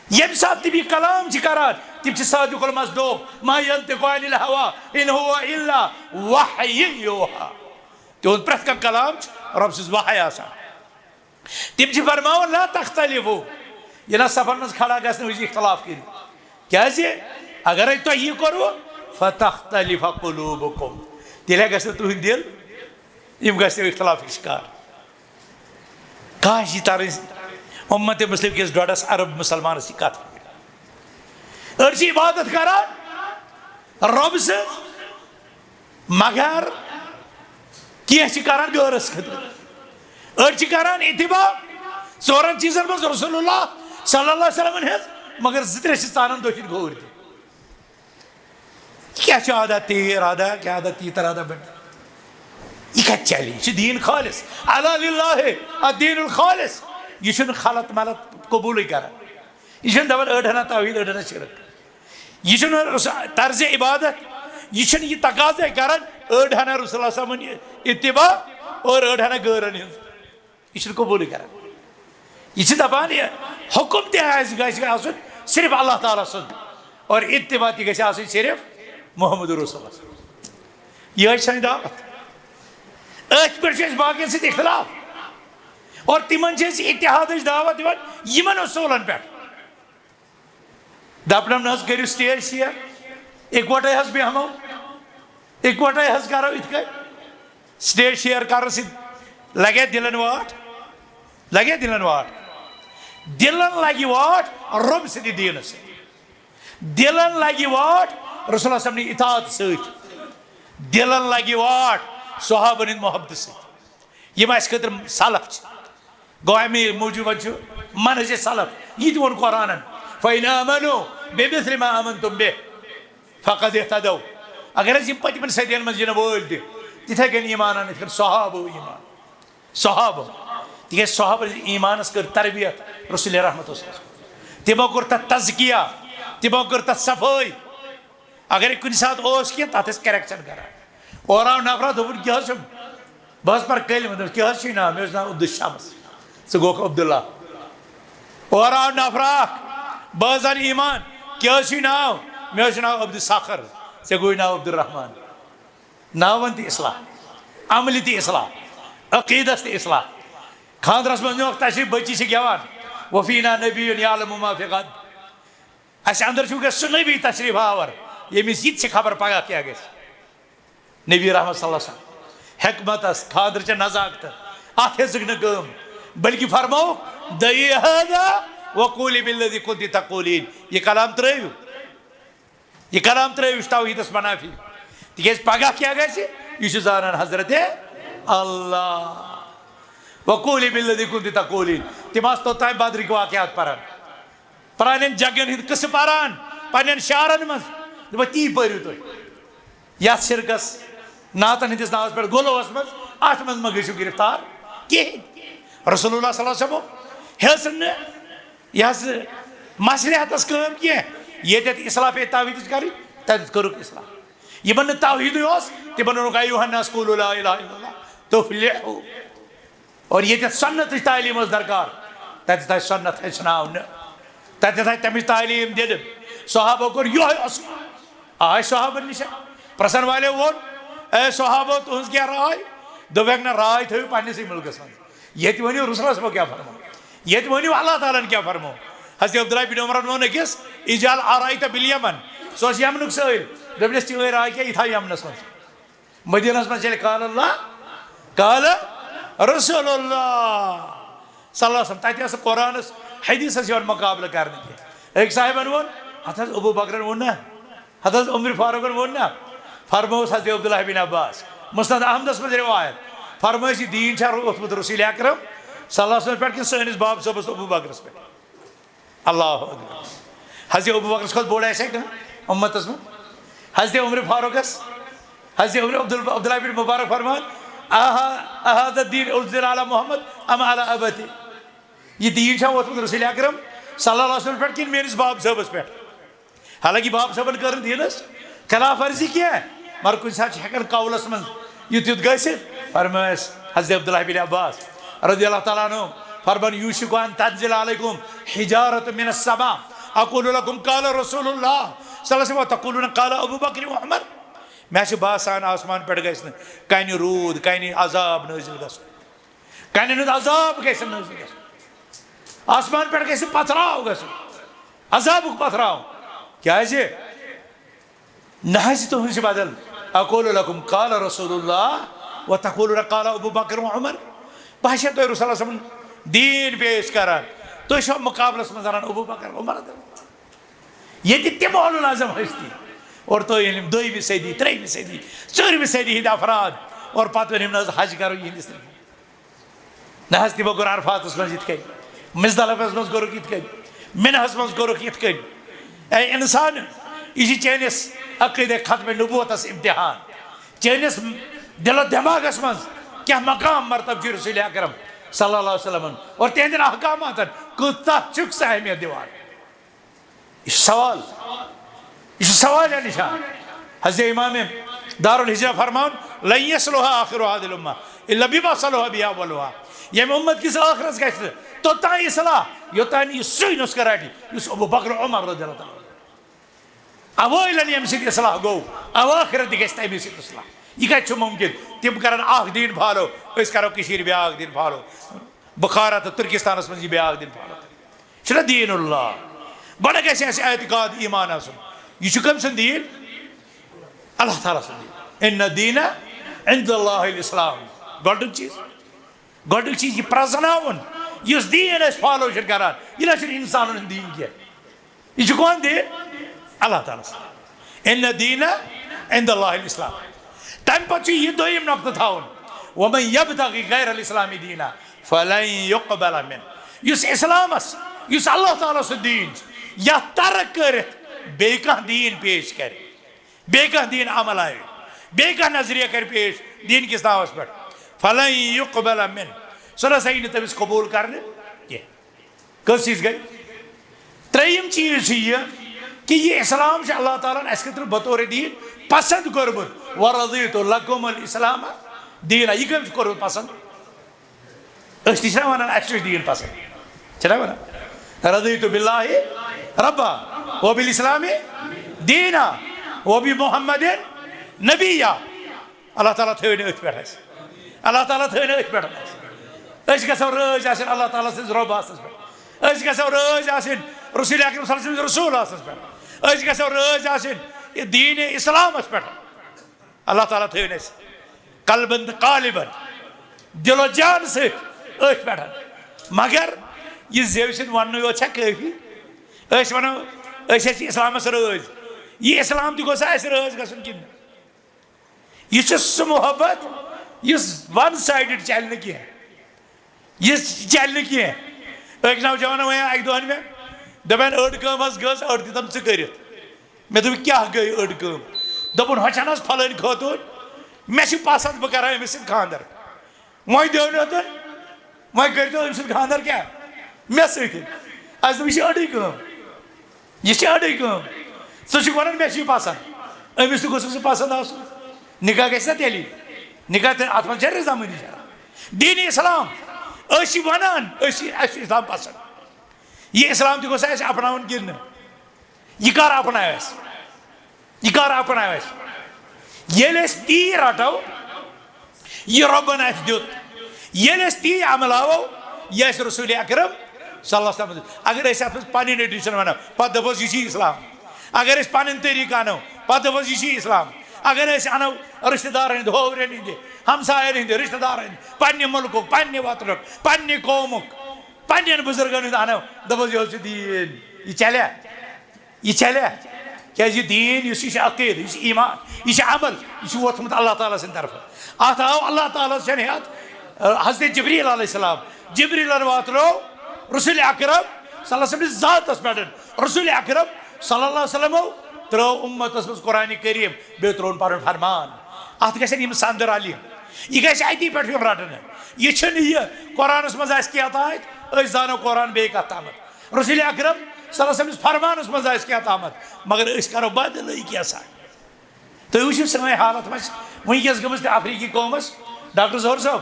ییٚمہِ ساتہٕ تِم یہِ کلام چھِ کران، تِم چھِ صادق المصدوق، ما ينطق عن الهوى إن هو إلا وحي يوحى۔ تِہُنٛد پرٛٮ۪تھ کانٛہہ کلام چھُ رۄب سٕنٛز وحی آسان۔ تِم چھِ فرماوان، لا تختلفوا، یہِ نہ صفن منٛز کھڑا گژھنہٕ وِزِ اختلاف کٔرِو۔ کیٛازِ؟ اگرے تۄہہِ یہِ کوٚروٕ، فتختلف قلوبكم، تیٚلہِ گژھِ نہٕ تُہُنٛد دِل، یِم گژھِ نہٕ اختلافٕکۍ شکار۔ کاش، یہِ ترٕنۍ امت مسلم کِس ڈۄڈس ارب مسلمانس یہِ کتھ۔ أڑۍ چھِ عبادت کران رۄب سٕنٛز، مگر کینٛہہ چھِ کران غٲرس خٲطرٕ۔ أڑۍ چھِ کران اتباع ژورن چیٖزن منٛز رسول اللہ صلی اللہ علیہ وسلمن ہٕنٛز، مگر زٕ ترٛےٚ چھِ ژانان دٔچھِنۍ کھووٕرۍ تہِ۔ کیٛاہ چھُ ادا تیٖر ادا، کیٛاہ ادا تیٖتر ادا بنہِ؟ یہِ کتہِ چلہِ؟ یہِ چھُ دیٖن خالص۔ الا للہ الدین الخالص۔ یہِ چھُنہٕ خلط ملط قبوٗلٕے کران۔ یہِ چھُنہٕ دپان أڑ ہنا توحید، أڑ ہنا شرک۔ یہِ چھُنہٕ رس-، طرزِ عبادت، یہِ چھُنہٕ یہِ تقاضے کران أڑ ہنا رسول اللہ صلی اللہ علیہ وسلمن اتباع اور أڑ ہنا غٲرن ہٕنٛز۔ یہِ چھُنہٕ قبوٗلٕے کران۔ یہِ چھِ دپان، یہِ حُکُم تہِ آسہِ، گژھِ آسُن صرف اللہ تعالیٰ سُنٛد، اور اتباع تہِ گژھِ آسٕنۍ صرف محمد رسول اللہ۔ یِہوٚے چھِ سٲنۍ دعوت۔ أتھۍ پٮ۪ٹھ چھُ اَسہِ باقین سۭتۍ اختلاف، اور تِمن چھِ أسۍ اتحادٕچ دعوت دِوان یِمن اصوٗلن پٮ۪ٹھ۔ دپنم نہ حظ، کٔرِو stage share، اِکوٹے حظ بیٚہمو، اِکوٹے حظ کرو یِتھ کٔنۍ۔ Stage share کرنہٕ سۭتۍ لگے دِلن واٹھ، لگے دِلن واٹھ۔ دِلن لگہِ واٹھ رۄب سٕنٛدِ دیٖنہٕ سۭتۍ۔ دِلن لگہِ واٹھ رسول اللہ صلی اللہ علیہ وسلم نہِ اطاعت سۭتۍ۔ دِلن لگہِ واٹھ صحابن ہٕنٛدِ محبتہٕ سۭتۍ۔ یِم اَسہِ خٲطرٕ سلف چھِ۔ گوٚو اَمے موٗجوٗب چھُ منہج سلف، یہِ تہِ ووٚن قرآنن، فَإِنْ آمَنُوا بِمِثْلِ مَا آمَنْتُمْ بِهِ فَقَدِ اهْتَدَوْا۔ اگر حظ یِم پٔتمٮ۪ن صدین منٛز یِنہٕ وٲلۍ تہِ تِتھے کٔنۍ ایمان اَنن، یِتھ کٔنۍ صحابہٕ ایمان، صحابہٕ، تِکیٛازِ صحابن ییٚلہِ ایمانس کٔر تربیت رسول رحمت اوس، تِمو کوٚر تتھ تزکیہ، تِمو کٔر تتھ صفٲیی۔ اگرے کُنہِ ساتہٕ اوس کینٛہہ، تتھ ٲسۍ correction کران۔ اورٕ آو نفرا، دوٚپُن، کیٛاہ حظ چھُم؟ بہٕ حظ پرٕ کلمہٕ، دوٚپُس، کیٛاہ حظ چھُے ناو؟ مےٚ حظ چھُ ناو عبدالشمس۔ ژٕ گوٚکھ عبداللہ۔ اورٕ آو نفرا اکھ، بہٕ حظ انہٕ ایمان، کیٛاہ حظ چھُے ناو؟ مےٚ حظ چھُ ناو عبدالصخر۔ ژےٚ گوٚوُے ناو عبدالرحمان۔ ناون تہِ اصلاح، عملہِ تہِ اصلاح، عقیدس تہِ اصلاح۔ خاندرس منٛز نیوکھ تشریف، بچی چھِ گٮ۪وان، وفینا نبی یعلم ما فی غد۔ اسہِ اندر چھُ وٕنکیٚس سُہ نبی تشریف آور، ییٚمِس یہِ تہِ چھِ خبر پگاہ کیٛاہ گژھِ۔ نبی رحمت صلی اللہ علیہ وسلم، حکمتس، خاندرٕ چہِ نزاکتس، اتھ ہیژٕکھ نہٕ کٲم، بلکہِ فرموو، دعی ہذا وقولی بالذی کنتی تقولین، یہِ کلام ترٲوِو، یہِ کلام ترٲوِو، یہِ چھُ توحیدس منافی، تِکیٛازِ پگاہ کیٛاہ گژھِ؟ یہِ چھُ زانان حضرت اللہ۔ وقولی بالذی کنتی تقولین، تِم آسہٕ توٚتام بدرٕکۍ واقعات پران۔ پرانٮ۪ن جنگن ہٕنٛدۍ قصہٕ پران پننٮ۪ن شعرن منٛز، دپان، تی پٔرِو تُہۍ۔ یتھ شرکس، نعتن ہٕنٛدِس ناوس پٮ۪ٹھ غلوس منٛز، اتھ منٛز مہ گٔژھِو گرفتار کِہیٖنۍ۔ رسول اللہ صلی اللہ علیہ وسلم ہیٚژ نہٕ یہِ حظ مصلحتس کٲم کینٛہہ۔ ییٚتٮ۪تھ اصلاح پیٚیہِ توحیدٕچ کرٕنۍ، تتٮ۪تھ کٔرٕکھ اصلاح۔ یِمن نہٕ توحیدٕے اوس، تِمن ووٚنُکھ، ایھا الناس قولوا لا الہ الا اللہ تفلحوا۔ اور ییٚتٮ۪تھ سنتٕچ تعلیٖم ٲس درکار، تَتہِ تھایہِ سُنت ہیٚچھناونہٕ، تَتہِ تھایہِ تَمِچ تعلیٖم دِنہٕ۔ صحابو کوٚر یِہوٚے اصوٗل۔ آے صحابن نِش، پرٛژھن والیو ووٚن، "اے صحابو، تُہٕنٛز کیٛاہ راے؟" دوٚپکھ، "نہ، راے تھٲیِو پنٛنِسٕے مُلکس منٛز، ییٚتہِ ؤنِو رسول صٲبو کیٛاہ فرمو، ییٚتہِ ؤنِو اللہ تعالیٰ ہن کیٛاہ فرمو۔" حضرت عبداللہ بن عمرن ووٚن أکِس، "اجعل آرائیت بالیمن"، سُہ اوس یمنُک سٲیِل، دوٚپنس، "چٲنۍ راے کیٛاہ، یہِ تھاو یمنس منٛز۔" مدینس منٛز ییٚلہِ قال اللہ، قال رسول اللہ صلی اللہ علیہ وسلم، تتہِ ٲس نہٕ قرآنس حدیثس یِوان مقابلہٕ کرنہٕ کینٛہہ۔ أکۍ صاحبن ووٚن، ہتہٕ حض ابو بکرن ووٚن نا، ہتہٕ حض عمر فاروقن ووٚن نا، فرمووُس حضرت عبداللہ بن عباس۔ مسند احمدس منٛز روایت، فرمٲوِس، یہِ دیٖن چھا ووٚتھمُت رسول اکرم صلی اللہ علیہ وسلم پٮ۪ٹھ کِنہٕ سٲنِس باب صٲبس تہٕ ابو بکرس پٮ۪ٹھ؟ اللہ اکبر۔ حضرت ابو بکرس کھۄتہٕ بوٚڑ آسہِ ہا کانٛہہ امتس منٛز؟ حضرت عمر فاروقس، حضرت عمر عبدال-، عبداللہ بن مبارک فرمان، "اہا-، اہذا الدین انزل علی محمد ام علی ابتی؟" یہِ دیٖن چھا ووتمُت رسول اکرم صلی اللہ علیہ وسلم پٮ۪ٹھ کِنہٕ میٲنِس باب صٲبس پٮ۪ٹھ؟ حالانکہ باب صٲبن کٔر نہٕ دیٖنس خلاف ورزی کینٛہہ، مگر کُنہِ ساتہٕ چھِ ہٮ۪کان قولس منٛز یُتھ یُتھ گٔژھِتھ۔ فرمٲیس حضرت عبداللہ بن عباس رضی اللہ تعالیٰ عنہ، فرمان، "یوشک ان تنزل علیکم حجارۃ من السماء، اقول لکم قال رسول اللہ صلی اللہ علیہ وسلم، وتقولون قال ابو بکر و عمر۔" مےٚ چھُ باسان آسمان پٮ۪ٹھ گژھِ نہٕ کنہِ روٗد، کنہِ عذاب نٲزِل گژھُن۔ کنن ہُنٛد عذاب گژھِ نہٕ نٲزِل گژھُن۔ آسمان پٮ۪ٹھ گژھِ پتھراو گژھُن، عذابُک پتھراو۔ کیازِ؟ نہ حظ، تُہنٛد چھُ بدل۔ اقول لکم قال رسول اللہ و تقولون قال ابو بکر و عمر۔ بہٕ ہا چھُسو تۄہہِ رسول اللہ صلی اللہ علیہ وسلم دیٖن پیش کران، تُہۍ چھِو مقابلس منٛز انان ابو بکر، عمر۔ ییٚتہِ تِم اولو العزم ہستی، اور تُہۍ ییٚلہِ یِم دوٚیمہِ صدی، ترٛیٚیمہِ صدی، ژوٗرمہِ صدی ہٕنٛدۍ افراد، اور پتہٕ ؤنِو نہ حظ حج کرو یِہنٛدِس۔ نہ حظ، تِمو کوٚر عرفاتس منٛز یِتھ کٔنۍ، مزدلفس منٛز کوٚرُکھ یِتھ کٔنۍ، مناہس منٛز کوٚرُکھ یِتھ کٔنۍ۔ اے انسان، یہِ چھِ چٲنِس عقیدے ختم نبوتس امتحان، چٲنِس دل و دماغس منٛز کیٛاہ مقام مرتب چھُ رسول اکرم صلی اللہ علیہ وسلمن اور تِہنٛدٮ۪ن احکاماتن، کۭژاہ چھُکھ ژٕ اہمیت دِوان؟ یہِ چھُ سوال، یہِ چھُ سوال یا نشان۔ حضرت امام دارالہجرہ فرمان، "لن یصلح آخر هذه الامة الا بما صلح به اولها۔" ییٚمہِ اُمت کِس ٲخرس گژھِ نہٕ توٚتام اصلاح، یوٚتام یہِ سُے نسخہٕ رٹہِ یُس ابو بکر عمر رضی اللہ تعالیٰ عنہ اوٲیلن ییٚمہِ سۭتۍ اصلاح گوٚو، اواخرت تہِ گژھِ تَمی سۭتۍ اصلاح۔ یہِ کتہِ چھُ ممکن؟ تِم کرن اکھ دیٖن فالو، أسۍ کرو کٔشیٖرِ بیٛاکھ دیٖن فالو۔ بخارا تہٕ ترکستانس منٛز یہِ بیٛاکھ دیٖن فالو۔ چھُنہ دیٖن اللہ؟ گۄڈٕ گژھِ اَسہِ اعتقاد ایٖمان آسُن، یہِ چھُ کٔمۍ سُنٛد دیٖن؟ اللہ تعالیٰ سُنٛد دیٖن۔ ان الدین عند اللہ الاسلام۔ گۄڈٕنیُک چیٖز، گۄڈٕنیُک چیٖز یہِ پرٛزناوُن، یُس دیٖن أسۍ فالو چھِ کران، یہِ نہ چھُنہٕ انسانن ہُنٛد دیٖن کینٛہہ۔ یہِ چھُ کون دیٖن؟ اللہ تعالیٰ سُنٛد۔ ان الدین عند اللہ الاسلام۔ تَمہِ پتہٕ چھُ یہِ دوٚیِم نۄقطہٕ تھاوُن، ومن یبتغی غیر الاسلام دینا فلن یقبل منہ۔ یُس اسلامس، یُس اللہ تعالیٰ سُنٛد دیٖن چھُ، یتھ ترک کٔرِتھ بیٚیہِ کانٛہہ دیٖن پیش کرِ، بیٚیہِ کانٛہہ دیٖن عمل آوِ، بیٚیہِ کانٛہہ نظریہ کرِ پیش دیٖن کِس ناوس پٮ۪ٹھ، فلن یقبل منہ، سُہ نہ سا یی نہٕ تٔمِس قبوٗل کرنہٕ کینٛہہ۔ کٔژ چیٖز گٔے؟ ترٛیٚیِم چیٖز چھُ یہِ کہِ یہِ اسلام چھُ اللہ تعالیٰ ہن اَسہِ خٲطرٕ بطور دیٖن پسنٛد کوٚرمُت۔ ورضیت لکم الاسلام دینا۔ یہِ کٔمۍ چھُ کوٚرمُت پسنٛد؟ أسۍ تہِ چھِنہ وَنان، اَسہِ چھُ دیٖن پسنٛد، چھِنہ وَنان؟ رضیت باللہ ربا وبالاسلام دینا وبمحمد نبیا۔ اللہ تعالیٰ تھٲوِنۍ أتھۍ پٮ۪ٹھ اَسہِ۔ اللہ تعالیٰ تھٲوِنۍ أتھۍ پٮ۪ٹھ اَسہِ۔ أسۍ گژھو رٲضۍ آسٕنۍ اللہ تعالیٰ سٕنٛز رۄب آسنَس پٮ۪ٹھ۔ أسۍ گژھو رٲضۍ آسٕنۍ رسول اکرم صلی اللہ علیہ وسلم سٕنٛز رسول آسنَس پٮ۪ٹھ۔ أسۍ گژھو رٲضۍ آسٕنۍ یہِ دیٖنِ اسلامَس پٮ۪ٹھ۔ اللہ تعالیٰ تھٲوِنۍ اَسہِ قلبن تہٕ قالبن، دِل و جان سۭتۍ أتھۍ پٮ۪ٹھ۔ مگر یہِ زیوِ سۭتۍ وَننُے یوت چھا کٲفی؟ أسۍ وَنو، أسۍ ٲسۍ اسلامَس رٲضۍ۔ یہِ اسلام تہِ گوٚژھ اَسہِ رٲضۍ گژھُن کِنہٕ نہ؟ یہِ چھُ سُہ محبت یُس ون سایڈڈ چلہِ نہٕ کینٛہہ۔ یہِ چلہِ نہٕ کینٛہہ۔ أکۍ نوجوانن وَنیٛاو اَکہِ دۄہ مےٚ، دَپان، "أڑ کٲم حظ گٔژھ، أڑ دِتم ژٕ کٔرِتھ۔" مےٚ دوٚپ، "کیٛاہ گٔے أڑ کٲم؟" دوٚپُن، "ہۄ چھَنہٕ حظ فلٲنۍ خٲتوٗن، مےٚ چھِ پسنٛد، بہٕ کرٕ ہا أمِس سۭتۍ خانٛدر۔" وۄنۍ دیو نہٕ تہٕ وۄنۍ کٔرۍتو أمۍ سۭتۍ خانٛدر کیٛاہ؟ مےٚ سۭتۍ۔ اَسہِ دوٚپ، "یہِ چھِ أڑٕے کٲم، یہِ چھِ أڑٕے کٲم۔ ژٕ چھُکھ وَنان مےٚ چھِ یہِ پَسنٛد، أمِس تہِ گوٚژھُکھ ژٕ پَسنٛد آسُن۔ نِکاح گژھِ نا تیٚلی؟ نِکاح تہِ، اَتھ منٛز چھےٚ رضامٔندی شرط۔" دیٖنِ اسلام، أسۍ چھِ ونان، أسۍ چھِ، اَسہِ چھُ اسلام پسند۔ یہِ اسلام تہِ گوٚژھ اَسہِ اپناوُن کِنہٕ نہٕ؟ یہِ کر اپناوِ اَسہِ؟ یہِ کر اپناوِ اَسہِ؟ ییٚلہِ أسۍ تی رٹو، یہِ رۄبن اَسہِ دیُت، ییٚلہِ أسۍ تی عملاوو، یہِ اَسہِ رسول اکرم صلی اللہ علیہ وسلم دیُت۔ اگر أسۍ اتھ منٛز پنٕنۍ edition ونو، پتہٕ دپوس، یہِ چھُ اسلام۔ اگر أسۍ پنٕنۍ طریٖقہٕ انو، پتہٕ دپوس، یہِ چھُ اسلام۔ اگر أسۍ انو رشتہٕ دارن ہٕنٛدِ، ہوورٮ۪ن ہٕنٛدِ، ہمساین ہٕنٛدِ، رشتہٕ دارن ہٕنٛدِ، پننہِ مُلکُک، پننہِ وطنُک، پننہِ قومُک، پننٮ۪ن بزرگن ہُنٛد انو، دپوس، یہِ حظ چھُ دیٖن۔ یہِ چلیا؟ یہِ چلیا؟ کیازِ یہِ دیٖن، یُس یہِ چھُ عقیدٕ، یہِ چھُ ایمان، یہِ چھُ عمل، یہِ چھُ ووتمُت اللہ تعالیٰ سٕنٛدِ طرفہٕ۔ اتھ آو اللہ تعالیٰ سٕنٛدِ ہیٚتھ، حضرت جبریل علیہ السلام، جبریلن واتنو رسول اکرم صلی اللہ علیہ وسلم ذاتس پٮ۪ٹھ۔ رسول اکرم صلی اللہ علیہ وسلمو ترٲو امتس منٛز قرآن کریم، بیٚیہِ ترٛووُن پنُن فرمان۔ اتھ گژھن یِم سند رلٕنۍ، یہِ گژھِ اتی پٮ۪ٹھ یُن رٹنہٕ۔ یہِ چھُنہٕ یہِ قرآنس منٛز آسہِ کینٛہہ تام، أسۍ زانو قرآن بیٚیہِ کتھ تامتھ۔ رسول اکرم صلی اللہ علیہ وسلمس فرمانس منٛز آسہِ کینٛہہ تامتھ، مگر أسۍ کرو بدلٕے کینٛہہ سا۔ تُہۍ وٕچھِو سٲنۍ حالت، وۄنۍ چھِ وٕنکیٚس گٔمٕژ تہِ افریقی قومس۔ ڈاکٹر ظہور صٲب،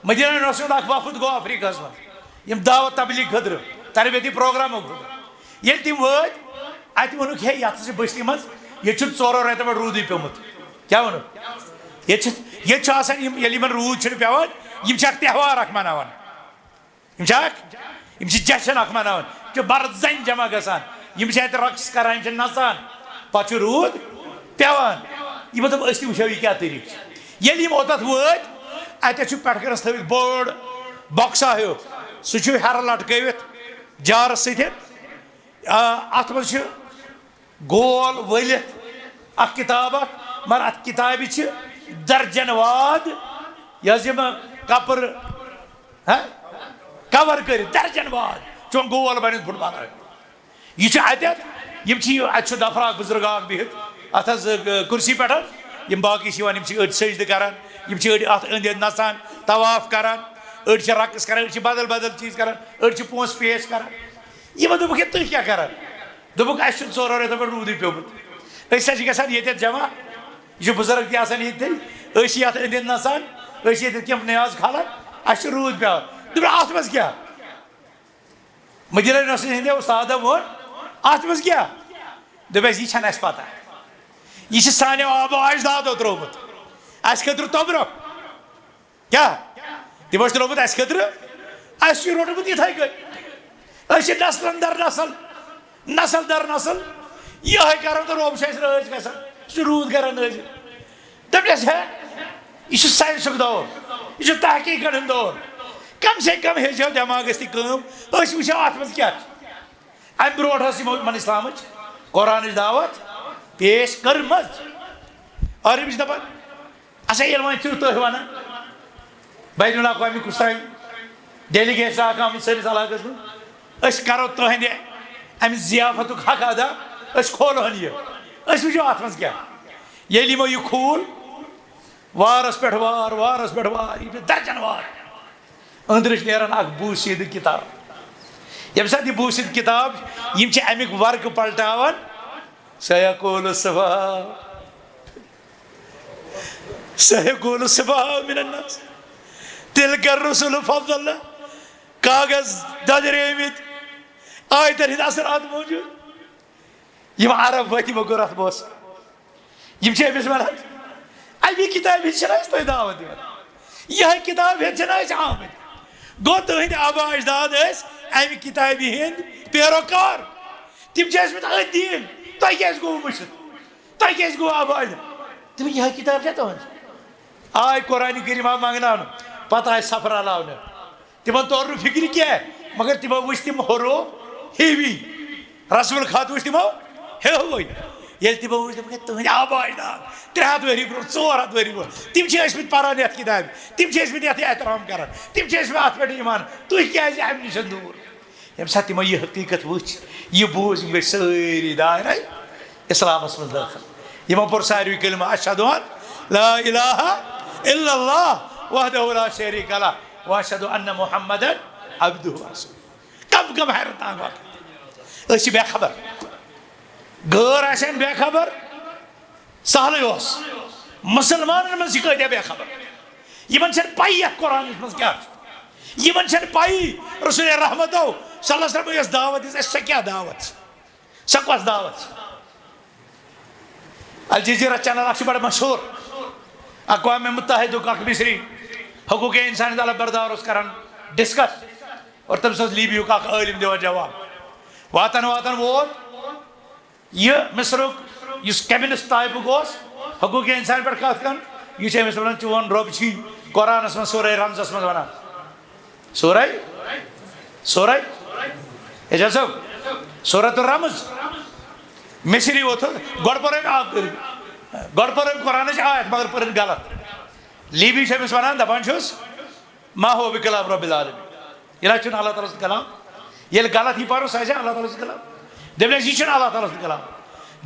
مدینہ یونیورسٹی ہُنٛد اکھ وفد گوٚو افریقہس منٛز، یِم دعوت تبلیغ خٲطرٕ، تربیتی پروگرامو خٲطرٕ۔ ییٚلہِ تِم وٲتۍ، اتہِ ووٚنُکھ، ہے، یتھ چھِ بستی منٛز، ییٚتہِ چھُنہٕ ژورو رٮ۪تو پٮ۪ٹھ روٗدٕے پیوٚمُت۔ کیٛاہ ووٚنُکھ؟ ییٚتہِ چھِ، ییٚتہِ چھُ آسان یِم، ییٚلہِ یِمن روٗد چھُنہٕ پٮ۪وان، یِم چھِ اکھ تہوار اکھ مناوان۔ یِم چھِ اکھ، یِم چھِ جشن اکھ مناوان، یِم چھِ مرد زنہِ جمع گژھان، یِم چھِ اتہِ رقص کران، یِم چھِ نژان، پتہٕ چھُ روٗد پٮ۪وان۔ یِمو دوٚپ، أسۍ تہِ وٕچھو، یہِ کیٛاہ طریٖقہٕ چھُ۔ ییٚلہِ یِم اوٚتتھ وٲتۍ، اتٮ۪تھ چھُ پٮ۪ٹھٕ کنس تھٲوِتھ بوٚڑ بۄکسا ہیوٗ، سُہ چھُ ہیرٕ لٹکٲوِتھ جارس سۭتۍ۔ آ، اتھ منٛز چھُ گول ؤلِتھ اکھ کِتاب اکھ، مگر اتھ کِتابہِ چھِ درجن واد، یہِ حظ یِم کپر، ہہ، کور کٔرِتھ درجن واد چھُ گول بٔنِتھ فٹ بال۔ یہِ چھُ اتٮ۪تھ، یِم چھِ، اتہِ چھُ نفر اکھ بزرگ اکھ بِہِتھ اتھ حظ، ٲ، کُرسی پٮ۪ٹھ۔ یِم باقٕے چھِ یِوان، یِم چھِ أڑۍ سجدٕ کران، یِم چھِ أڑۍ اتھ أنٛدۍ أنٛدۍ نژان، طواف کران، أڑۍ چھِ رقص کران، أڑۍ چھِ بدل بدل چیٖز کران، أڑۍ چھِ پونٛسہٕ پیش کران۔ یِمو دوٚپُکھ، ہے، تُہۍ کیٛاہ کران؟ دوٚپُکھ، اَسہِ چھُنہٕ ژورو رٮ۪تو پٮ۪ٹھ روٗدٕے پیوٚمُت۔ أسۍ ہسا چھِ گژھان ییٚتٮ۪تھ جمع، یہِ چھُ بُزرگ تہِ آسان ییٚتہِ، أسۍ چھِ یَتھ أنٛدۍ أنٛدۍ نَژان، أسۍ چھِ ییٚتٮ۪تھ کینٛہہ نیاز کھالان، اَسہِ چھُ روٗد پٮ۪وان۔ دوٚپُن، اَتھ منٛز کیٛاہ؟ مدیٖنہ یونیورسٹی ہٕنٛدِ اُستادَن ووٚن، اَتھ منٛز کیٛاہ؟ دوٚپُس، یہِ چھَنہٕ اَسہِ پَتہ، یہِ چھِ سانیو آبو اجدادو ترٛوومُت اَسہِ خٲطرٕ توٚبرُک۔ کیٛاہ؟ تِمو چھُ ترٛوومُت اَسہِ خٲطرٕ، اَسہِ چھُ روٚٹمُت یِتھَے کٔنۍ۔ أسۍ چھِ نسلن در نسل، نسل در نسل یِہوٚے کران تہٕ روٚب چھُ اَسہِ رٲضۍ گژھان۔ سُہ چھُ روٗد کران نٲزِل۔ دوٚپنَس، ہے، یہِ چھُ ساینسُک دور، یہِ چھُ تحقیٖقن ہُنٛد دور۔ کم سے کم ہیٚچھو دٮ۪ماغس تہِ کٲم، أسۍ وٕچھو اَتھ منٛز کیٛاہ چھُ۔ اَمہِ برونٛٹھ ٲس یِمو یِمن اِسلامٕچ، قرآنٕچ دعوت پیش کٔرمٕژ۔ عرب چھِ دَپان، اچھا، ییٚلہِ وۄنۍ چھِو تُہۍ وَنان، بین الاقوامی کُس تام ڈیلیگیشن اکھ آمُت سٲنِس علاقس منٛز، أسۍ کرو تُہنٛدِ اَمہِ ضیافتُک حق ادا، أسۍ کھولہون یہِ، أسۍ وٕچھو اَتھ منٛز کیٛاہ۔ ییٚلہِ یِمو یہِ کھوٗل، وارس پٮ۪ٹھ وار، وارس پٮ۪ٹھ وار، یہِ چھِ درجن وار۔ أنٛدرٕ چھِ نیران اکھ بوٗسیٖدٕ کِتاب۔ ییٚمہِ ساتہٕ یہِ بوٗسیٖدٕ کِتاب، یِم چھِ اَمیُک ورقہٕ پلٹاوان، سیقول السفہاء، سیقول السفہاء من الناس، تلک الرسل فضلنا، کاغذ دۄدریمٕتۍ، آیتن ہٕنٛدۍ اثرات موٗجوٗد۔ یِم عرب وٲتۍ، یِمو کوٚر اَتھ بوس۔ یِم چھِ أمِس وَنان، اَمی کِتابہِ ہِنٛدۍ چھِنہٕ أسۍ تۄہہِ دعوت دِوان؟ یِہوٚے کِتاب ہیٚتھ چھِنہٕ أسۍ آمٕتۍ؟ گوٚو، تُہٕنٛدۍ آبا اجداد ٲسۍ اَمہِ کِتابہِ ہِنٛدۍ پیروکار۔ تِم چھِ ٲسۍمٕتۍ أتھۍ دیٖن۔ تۄہہِ کیٛازِ گوٚوٕ مٔشِتھ؟ تۄہہِ کیٛازِ گوٚو آبا اجداد؟ تِم، یِہوٚے کِتاب چھےٚ تُہٕنٛز؟ آے قرآنِ کریٖم آو منٛگناونہٕ، پتہٕ آے سفر علاونہٕ۔ تِمن توٚر نہٕ فِکرِ کینٛہہ، مگر تِمو وٕچھ تِم حروف ہِوی۔ رسم الخط وٕچھ تِمو ہِوُے۔ ییٚلہِ تِمو وٕچھ، دوٚپُکھ، ہے، تُہٕنٛدۍ آبا اجداد، ترٛےٚ ہَتھ ؤری برونٛہہ، ژور ہَتھ ؤری برونٛہہ، تِم چھِ ٲسۍمٕتۍ پَران یَتھ کِتابہِ، تِم چھِ ٲسۍمٕتۍ یَتھ احترام کَران، تِم چھِ ٲسۍمٕتۍ اَتھ پٮ۪ٹھ ایٖمان۔ تُہۍ کیٛازِ اَمہِ نِش دوٗر؟ ییٚمہِ ساتہٕ تِمو یہِ حقیٖقت وٕچھ، یہِ بوٗز، یِم گٔے سٲری دارے اِسلامَس منٛز دٲخل۔ یِمو پوٚر ساروی کلمہٕ، اشہد ان لا الہ الا اللہ وحدہ لا شریک لہ و اشہد ان محمدا عبدہ و رسولہ۔ کم کم حیرت ناک واقعہ۔ أسۍ چھِ بے خبر۔ غٲر آسہِ ہن بے خبر، سہلٕے اوس۔ مُسلمانن منٛز چھِ کۭتیاہ بے خبر۔ یِمن چھَنہٕ پَیی یَتھ قرآنَس منٛز کیٛاہ چھُ۔ یِمن چھنہٕ پَیی رسول رحمتو صلی اللہ علیہ وسلم یۄس دعوت دِژ اَسہِ، سۄ کیٛاہ دعوت چھِ، سۄ کۄس دعوت چھِ۔ الجزیرہ چینل اکھ چھُ بڑٕ مشہوٗر، اقوام متحدُک اکھ مصری حقوق انسان علمبردار اوس کران ڈسکس، اور تٔمِس اوس لیبیہُک اکھ عٲلِم دِوان جواب۔ واتان واتان ووت یہِ مصرُک یُس کمیونسٹ ٹائپُک اوس، حقوق انسان پٮ۪ٹھ کتھ کران، یہِ چھُ أمِس ونان، چون رۄب چھُے قرآنس منٛز سورہ رمزس منٛز ونان۔ سورہ، سورہ اعجاز صٲب، سورۃ الرمز۔ مصری ووت، گۄڈٕ پٔر أمۍ اکھ، گۄڈٕ پٔر أمۍ قرآنٕچ آیت، مگر پٔر أمۍ غلط۔ لیبی چھُ أمِس ونان، دپان چھُس، ما ہو بکلام رب العالمین۔ یہِ نہ چھُنہٕ اللہ تعالیٰ سُنٛد کلام۔ ییٚلہِ غلط یی پرُن، سُہ آسہِ اللہ تعالیٰ سُنٛد کلام۔ دٔپنس، یہِ چھُنہٕ اللہ تعالیٰ سُنٛد کلام۔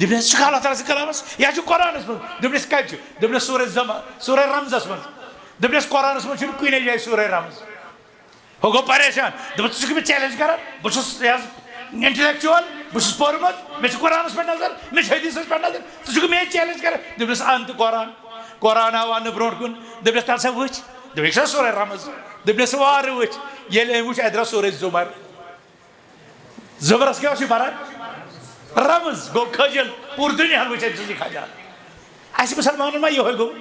دٔپنس، یہِ چھُ اللہ تعالیٰ سٕنٛدِ کلامس، یہِ حظ چھُ قرآنس منٛز۔ دٔپنس، کتہِ چھُ؟ دٔپنس، سورہ زم-، سورہ رمزس منٛز۔ دٔپنس، قرآنس منٛز چھُنہٕ کُنے جایہِ سورہ رمز۔ ہُہ گوٚو پریشان، دوٚپُن، "ژٕ چھُکھ مےٚ چیلنج کران؟ بہٕ چھُس، یہِ حظ، انٹلیکچوئل، بہٕ چھُس پوٚرمُت، مےٚ چھُ قرآنَس پٮ۪ٹھ نظر، مےٚ چھُ حدیثَس پٮ۪ٹھ نظر، ژٕ چھُکھ مےٚ چیلنج کران؟" دوٚپنَس، "اَن تہٕ قرآن۔" قرآن آو اَننہٕ برونٛٹھ کُن، دوٚپنَس، "تَلہٕ سا وٕچھ۔" دوٚپُکھ، "سا سورہ رمز۔" دوٚپنَس، "وارٕ وٕچھ۔" ییٚلہِ أمۍ وٕچھ، اَتہِ درٛاو سورہ زُمر۔ زُمرَس کیٛاہ اوس یہِ پَران؟ رمز۔ گوٚو خجل، پوٗرٕ دُنیاہَن وٕچھ أمۍ سٕنٛز یہِ خجل۔ اَسہِ مُسلمانَن ما یِہوٚے گوٚو؟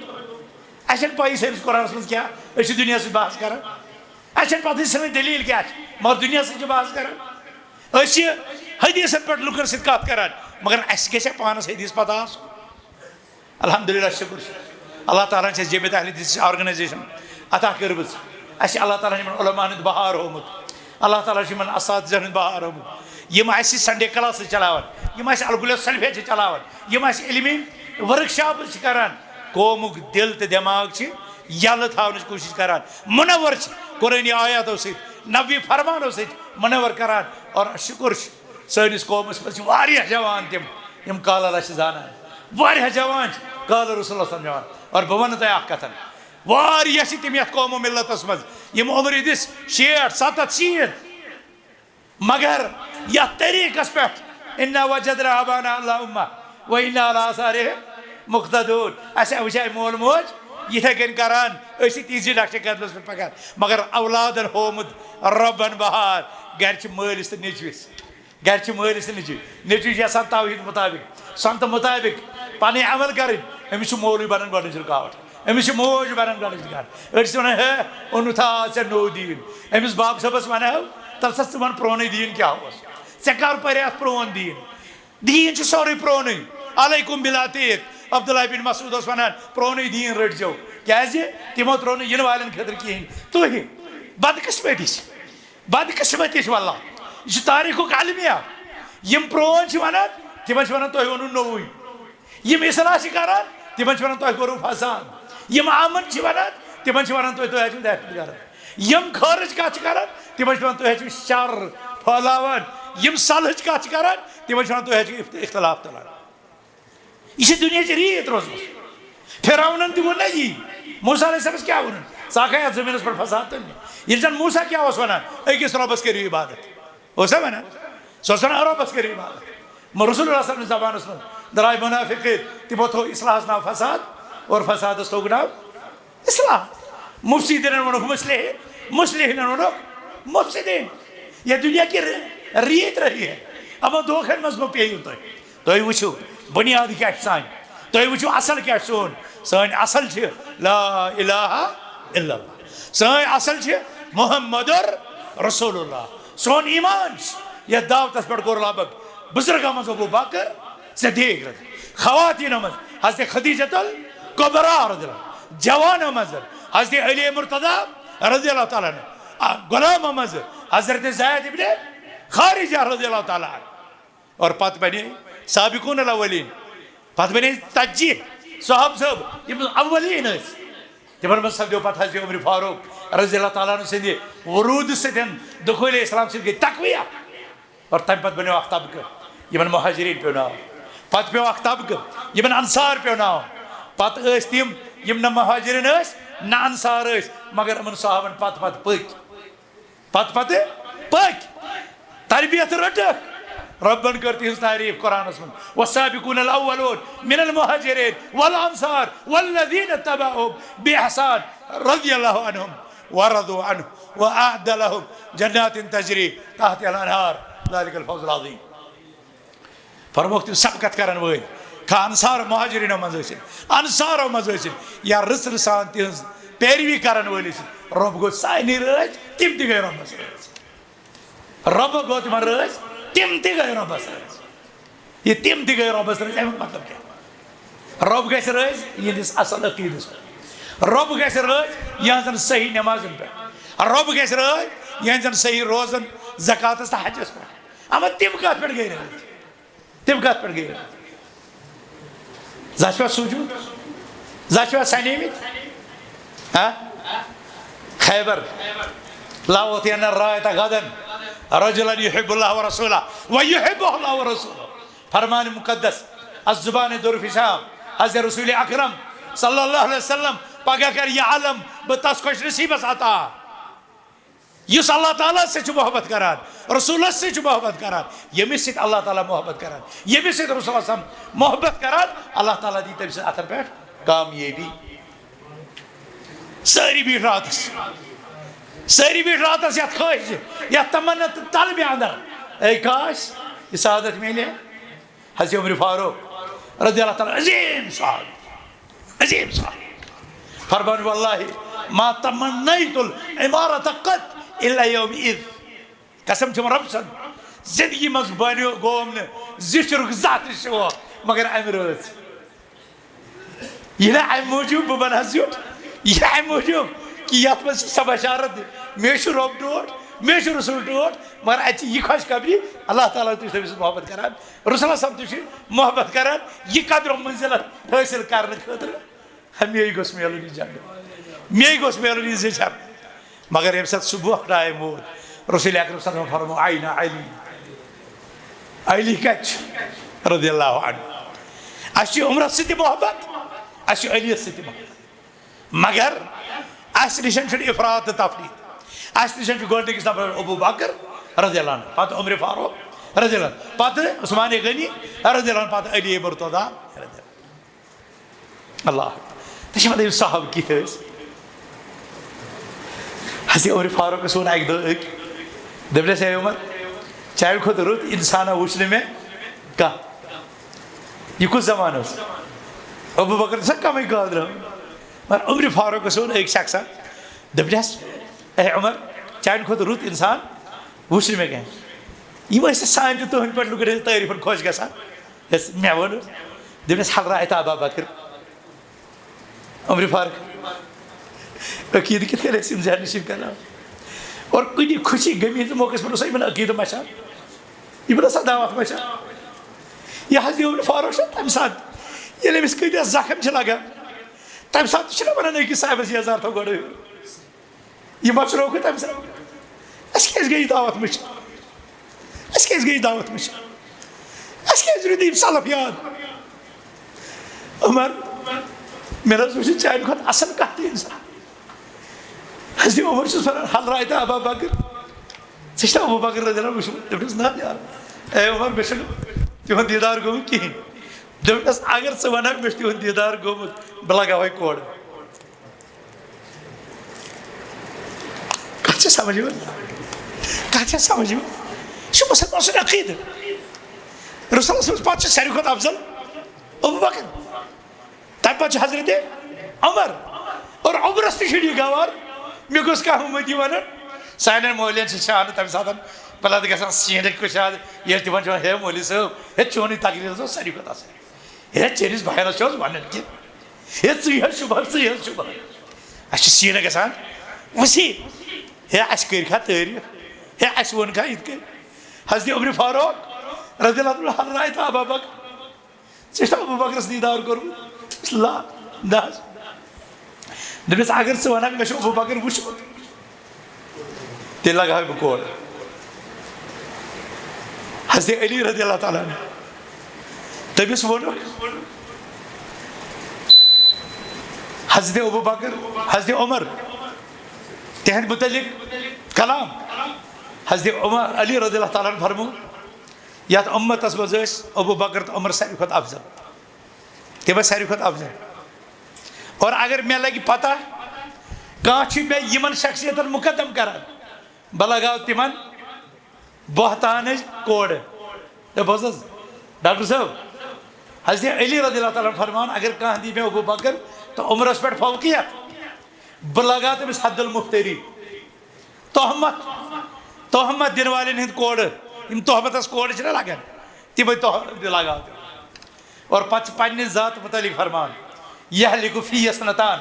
اَسہِ چھَنہٕ پَیی سٲنِس قرآنَس منٛز کیٛاہ، أسۍ چھِ دُنیاہَس سۭتۍ بحث کران۔ اَسہِ چھَنہٕ پَتہٕے سٲنۍ دٔلیٖل کیٛاہ چھِ، مگر دُنیاہَس سۭتۍ چھِ بحث کران۔ أسۍ چھِ حدیثن پٮ۪ٹھ لُکن سۭتۍ کَتھ کران، مگر اَسہِ گژھِ پانَس حدیث پَتہ آسُن۔ الحمدللہ، شُکُر چھُ۔ اللہ تعالیٰ ہَن چھِ اَسہِ جمعیت اہل حدیث organization عطا کٔرمٕژ۔ اَسہِ چھِ اللہ تعالیٰ ہَن یِمَن علماءن ہُنٛد بہار ہوومُت۔ اللہ تعالیٰ ہَن چھِ یِمَن اساتذن ہُنٛد بہار ہوومُت۔ یِم اَسہِ Sunday class چھِ چلاوان، یِم اَسہِ الکُلیو سلفیہ چھِ چلاوان، یِم اَسہِ علمی workshops چھِ کران، قومُک دِل تہٕ دٮ۪ماغ چھِ یَلہٕ تھاونٕچ کوٗشِش کران۔ منور چھِ قرآنی آیاتو سۭتۍ، نبوی فرمانو سۭتۍ منور کران۔ اور شُکُر چھُ، سٲنِس قومَس منٛز چھِ واریاہ جوان تِم، یِم قال اللہ چھِ زانان۔ واریاہ جوان چھِ قال رسول اللہ صلی اللہ علیہ وسلم زانان۔ اور بہٕ وَنہٕ تۄہہِ اَکھ کَتھ، واریاہ چھِ تِم یَتھ قوم و مِلَتَس منٛز، یِم عمر یِہِنٛدِس شیٹھ، سَتَتھ، شیٖتھ، مگر یَتھ طریٖقَس پٮ۪ٹھ، "انا وجدنا آبانا علی امہ و انا علی آثارہم مقتدون"، اَسہِ وٕچھے مول موج یِتھَے کٔنۍ کَران، أسۍ چھِ تِژی نقشِ قدمَس پٮ۪ٹھ پَکان، مگر اولادَن ہوومُت رۄبَن بہار، گَرِ چھِ مٲلِس تہٕ نیٚچوِس۔ گَرِ چھِ مٲلِس تہٕ نیٚچوِس۔ نیٚچوِس چھِ یَژھان توحیٖد مُطابِق، سنتہٕ مُطابِق پَنٕنۍ عمل کَرٕنۍ۔ أمِس چھُ مولوی بَنان گۄڈٕنِچ رُکاوَٹ، أمِس چھِ موج بَنان گۄڈٕنِچ رُکاوَٹ۔ أڑۍ چھِ وَنان، "ہے، اوٚنُتھ آز ژےٚ نوٚو دیٖن۔" أمِس بابہٕ صٲبَس وَنہو، "تَلہٕ سا، ژٕ وَن پرٛونُے دیٖن کیٛاہ اوس؟ ژےٚ کَر پَرِ اَتھ پرٛون دیٖن؟ دیٖن چھُ سورُے پرٛونُے۔ علیکم بالعتیق۔" عبداللہ بن مسعود اوس وَنان، "پرٛونُے دیٖن رٔٹۍزیو۔" کیٛازِ؟ تِمو ترٛوو نہٕ یِنہٕ والٮ۪ن خٲطرٕ کِہیٖنۍ۔ تُہۍ، بدقٕسمتی چھِ۔ بدقٕسمتی چھِ واللہ۔ یہِ چھُ تاریخُک المیہ۔ یِم پرون چھِ ونان، تِمن چھِ ونان، "تۄہہِ ووٚنوٕ نوٚوُے۔" یِم اصلاح چھِ کران، تِمن چھِ ونان، "تۄہہِ کوٚروٕ فساد۔" یِم امن چھِ ونان، تِمن چھِ ونان، "تُہۍ، تُہۍ حظ چھِو دہشت گرد۔" یِم خٲرٕچ کتھ چھِ کران، تِمن چھِ ونان، "تُہۍ حظ چھِو شر پھٔہلاوان۔" یِم صلحٕچ کتھ چھِ کران، تِمن چھِ ونان، "تُہۍ حظ چھِو اخت-، اختلاف تُلان۔" یہِ چھِ دُنیاہٕچ ریٖت روٗزمٕژ۔ فرعونن تہِ ووٚن نہ یی۔ موسیٰ علیہ السلامس کیٛاہ ووٚنُن؟ "ژٕ ہاکھا یتھ زٔمیٖنس پٮ۪ٹھ فساد تُلنہِ؟" ییٚلہِ زن موسیٰ کیٛاہ اوس ونان؟ "أکِس رۄبس کٔرِو عبادت"۔ اوس سا ونان؟ سُہ اوس ونان، "رۄبس کٔرِو عبادت۔" مگر رسول اللہ صلی اللہ علیہ وسلم زبانس منٛز درٛاے منافقت، تِمو تھوٚو اصلاحس ناو فساد اور فسادس تھوٚوُکھ ناو اصلاح۔ مفسدینن ووٚنُکھ مصلحین، مصلحینن ووٚنُکھ مفسدین۔ یہ دنیا کی ر-، ریت رہی ہے۔ اما دھوکن منٛز مہ پیٚیِو تُہۍ۔ تُہۍ وٕچھِو بنیاد کیٛاہ چھِ سانہِ۔ تُہۍ وٕچھِو اصل کیٛاہ چھِ سون۔ سٲنۍ اصل چھِ لا الہ الا اللہ۔ سٲنۍ اصل چھِ محمد رسول اللہ۔ سون ایمان چھُ یتھ دعوتس پٮ۪ٹھ کوٚر لگ بگ بزرگو منٛز ابو بکر صدیق رضی، خواتینو منٛز حضرت خدیجۃ الکبریٰ رضی اللہ، جوانو منٛز حضرت علی مرتضیٰ رضی اللہ تعالیٰ عنہ، آ، غلامو منٛز حضرت زید ابن خارجہ رضی اللہ تعالیٰ عنہ۔ اور پتہٕ بنے سابقون الاولین، پتہٕ بنے ژتجی صحابہ صٲب، یِم اولین ٲسۍ۔ تِمن منٛز سپدیو پتہٕ حضرت عمر فاروق رضی اللہ تعالیٰ عنہ سٕنٛدِ ورود سۭتۍ، دخول اسلام سۭتۍ گٔے تقویہ۔ اور تمہِ پتہٕ بنیو اکھ طبقہٕ، یِمن مہاجرین پیوٚو ناو۔ پتہٕ پیوٚو اکھ طبقہٕ، یِمن انصار پیوٚو ناو۔ پتہٕ ٲسۍ تِم، یِم نہ مہاجرین ٲسۍ، نہ انصار ٲسۍ، مگر یِمن صحابن پتہٕ پتہٕ پٔکۍ۔ پتہٕ پتہٕ پٔکۍ۔ تربیت رٔٹٕکھ۔ رۄبن کٔر تِہنٛز تعریف قرآنس منٛز، "والسابقون الاولون من المهاجرين والانصار والذين اتبعوهم باحسان رضي الله عنهم ورضوا عنه وأعد لهم جنات تجري تحتها الأنهار ذلك الفوز العظيم۔ فرمووُکھ تِم سبقت کرن وٲلۍ، کھا انصار مہاجرینو منٛز ٲسِن، انصارو منٛز ٲسِن، یا رٕژ رٕژ سان تِہنٛز پیروی کرن وٲلۍ ٲسِن، رۄب گوٚو سارنٕے رٲضۍ، تِم تہِ گٔے رۄبس رٲضۍ۔ رۄب گوٚو تِمن رٲضۍ، تِم تہِ گٔے رۄبس رٲضۍ۔ یہِ تِم تہِ گٔے رۄبس رٲضۍ، اَمیُک مطلب کیٛاہ؟ رۄب گژھِ رٲضۍ یِہنٛدِس اصل عقیٖدس پٮ۪ٹھ۔ رۄب گژھِ رٲضۍ یِہنٛزن صحیح نمازن پٮ۪ٹھ۔ رۄب گژھِ رٲضۍ یِہنٛزن صحیح روزن، زکاتس تہٕ حجس پٮ۪ٹھ۔ اما تِم کتھ پٮ۪ٹھ گٔے رٲضۍ؟ تِم کتھ پٮ۪ٹھ گٔے؟ زانٛہہ چھُوا سوٗنٛچمُت؟ زانٛہہ چھُوا سنیمٕتۍ؟ ہا؟ خیبر۔ لأعطين الراية غدا رجلا يحب الله ورسوله ويحبه الله ورسوله۔ فرمان مقدس، الزبان در فشام، حضرت رسول اکرم صلی اللہ علیہ وسلم پگاہ کر یہ علم بہٕ تس خوش نصیبس عطا۔ یُس اللہ تعالیٰ سۭتۍ چھُ محبت کران، رسولس سۭتۍ چھُ محبت کران، ییٚمِس سۭتۍ اللہ تعالیٰ محبت کران، ییٚمِس سۭتۍ رسول اللہ صلی اللہ علیہ وسلم محبت کران، اللہ تعالیٰ دی تٔمۍ سٕنٛدۍ اَتھن پٮ۪ٹھ کامیٲبی۔ سٲری بیٖٹھۍ راتس، سٲری بیٖٹھۍ راتس یتھ خٲہِش، یتھ تمنا تہٕ طلبہِ اندر، اے کاش، یہِ سعادت میلہِ۔ حضرت عمر فاروق رضی اللہ تعالیٰ، عظیم صاحب، عظیم صاحب، فرمان، واللہ ما تمنیت العمارت قط الا یوم اذ۔ قسم چھُم رۄب سُنٛد، زندگی منٛز بنیو گوم نہٕ زِٹھرُک زانٛہہ تہِ شوق مگر امہِ رٲژ۔ یہِ نہٕ امہِ موٗجوٗب بہٕ بنہٕ ہا زیُٹھ، یہِ نہٕ امہِ موٗجوٗب کہِ یتھ منٛز چھِ سۄ بشارت، مےٚ چھُ رۄب ٹوٹھ، مےٚ چھُ رسول ٹوٹھ، مگر اتہِ چھِ یہِ خۄشخبری، اللہ تعالیٰ تہِ چھُ تٔمِس سۭتۍ محبت کران، رسول صلی اللہ علیہ وسلم تہِ چھُ محبت کران، یہِ قدر و منزلت حٲصِل کرنہٕ خٲطرٕ۔ ہا، مے گوٚژھ میلُن یہِ جنت، مے گوٚژھ میلُن یہِ زِٹھر۔ مگر ییٚمہِ ساتہٕ صبحُک ٹایم ووت، رسول اکرم صلی اللہ علیہ وسلم فرموو، "عین علی؟" علی کتہِ چھُ؟ رضی اللہ عنہ۔ اَسہِ چھُ عمرس سۭتۍ تہِ محبت، اَسہِ چھُ علی یس سۭتۍ تہِ محبت، مگر اَسہِ نِش چھُنہٕ افراط تہٕ تفریط۔ اَسہِ نِش چھُ گۄڈٕنِکِس نفرس ابو بکر رضی اللہ عنہ، پتہٕ عمر فاروق رضی اللہ عنہ، پتہٕ عثمان غنی رضی اللہ عنہ، پتہٕ علی مرتضی رضی اللہ عنہ۔ اللہ اکبر۔ تُہۍ چھِو وَنان، یِم صحابہٕ کِتھ ٲسۍ؟ حضرت عمر فاروقس ووٚن اَکہِ دۄہ أکۍ، دوٚپنَس، "اے عمر، چانہِ کھۄتہٕ رُت اِنسانا وُچھ نہٕ مےٚ کانٛہہ۔" یہِ کُس زمانہٕ اوس؟ ابو بکر چھُ سا کمٕے گاو درٛامُت؟ مگر عمر فاروقس ووٚن أکۍ شخصن، دوٚپنَس، "اے عمر، چانہِ کھۄتہٕ رُت اِنسان وُچھ نہٕ مےٚ کانٛہہ۔" یِم ٲسۍ سانہِ تہٕ تُہنٛدِ پٲٹھۍ لُکن ہٕنٛز تعریٖفن خۄش گژھان۔ یۄس مےٚ ووٚن، دوٚپنَس، "ہل رأیت ابا بکر؟" عمر فاروق۔ عقیدٕ کِتھ کٔنۍ ٲسۍ یِم ذہن نشین کران؟ اور کُنہِ خوشی غمی ہٕنٛدِس موقعس پٮ۪ٹھ اوس یِمن عقیدٕ مچھان، یِمن ٲس دعوت مچھان۔ یہِ حضرت عمر فاروق چھُ تَمہِ ساتہٕ، ییٚلہِ أمِس کۭتیاہ زخم چھِ لگان، تَمہِ ساتہٕ تہِ چھِنہ وَنان أکِس صاحبس، "یزار تھاو گۄڈٕ ہیوٚر۔" یہِ مۄچرووکھٕ تَمہِ ساتہٕ۔ اَسہِ کیٛازِ گٔے یہِ دعوت مٔشِتھ؟ اَسہِ کیٛازِ گٔے یہِ دعوت مٔشِتھ؟ اَسہِ کیٛازِ روٗدۍ یِم سلف یاد؟ عمر، مےٚ نہ حظ وٕچھ چانہِ کھۄتہٕ اَصٕل کانٛہہ تہِ اِنسان۔ حضرت عمر چھُس وَنان، "ہل رأیت ابا بکر؟" ژےٚ چھُنا ابو بکر رضی اللہ عنہ وٕچھمُت؟ دوٚپنَس، "نہ یار، اے عمر، مےٚ چھُنہٕ تِہُنٛد دیٖدار گوٚمُت کِہیٖنۍ۔" دوٚپنَس، "اگر ژٕ وَنکھ مےٚ چھُ تِہُنٛد دیٖدار گوٚمُت، بہٕ لگاوَے کورٕ۔" کتھ چھِ سمجھ یِوان؟ کتھ چھِ سمجھ یِوان؟ یہِ چھُ مُسلمان سُنٛد عقیدٕ۔ رسول اللہ صلی اللہ علیہ وسلم پتہٕ چھُ ساروی کھۄتہٕ افضل ابو بکر، تمہِ پتہٕ چھُ حضرت عمر۔ اور عمرس تہِ چھُنہٕ یہِ گوار، مےٚ گوٚژھ کانٛہہ اُمتی ونُن۔ سانٮ۪ن مولین چھِ شانہٕ تمہِ ساتہٕ پلت گژھان، سیٖنٕکۍ کُس چھِ آز، ییٚلہِ تِمن چھِ ونان، "ہے مولوی صٲب، ہے چونُے تقریر اوس ساروی کھۄتہٕ اصل۔" ہے، چٲنِس بیانس چھِ حظ ونان کینٛہہ؟ ہے، ژٕے حظ چھُ بنان، ژٕے حظ چھُ بنان۔ اَسہِ چھِ سیٖنہٕ گژھان وسیع۔ ہے، اَسہِ کٔرۍ کھا تعریٖف؟ ہے، اَسہِ ووٚن کھا یِتھ کٔنۍ؟ حضرت عمر فاروق رضی اللہ عنہ، حضرت ابا بکر، ژےٚ چھُ ابو بکرس دیٖدار کوٚرمُت؟ لا، نہ حظ۔ دوٚپنَس، اگر ژٕ وَنکھ، مےٚ چھُ ابو بکر وٕچھمُت، تیٚلہِ لگاوٕ بہٕ کورٕ۔ حضرت علی رضی اللہ تعالیٰ عنہ، تٔمِس ووٚنُکھ، حضرت ابو بکر، حضرت عمر، تِہنٛدِ متعلق کلام۔ حضرت عمر، علی رضی اللہ تعالیٰ عنہ فرموو، یتھ امتس منٛز ٲسۍ ابو بکر تہٕ عمر ساروی کھۄتہٕ افضل۔ تِم ٲسۍ ساروی کھۄتہٕ افضل۔ اور اگر مےٚ لگہِ پتہ، کانٛہہ چھُ مےٚ یِمن شخصیتن مُقدم کران، بہٕ لگاو تِمن بہتانٕچ کوڑٕ۔ ہے، بوز حظ، ڈاکٹر صٲب، حضرت علی رضی اللہ تعالیٰ عنہ فرمان، اگر کانٛہہ دی مےٚ ابو بکر تہٕ عمرس پٮ۪ٹھ فوقیت، بہٕ لگاو تٔمِس حد المفتری۔ تہمت، تہمت دِنہٕ والٮ۪ن ہٕنٛدۍ کوڑٕ، یِم تہمتس کوڑٕ چھِنہ لگان، تِمے تہمت لگاو تٔمِس۔ اور پتہٕ چھِ پننہِ ذات متعلق فرمان، یہلک فی اثنتان،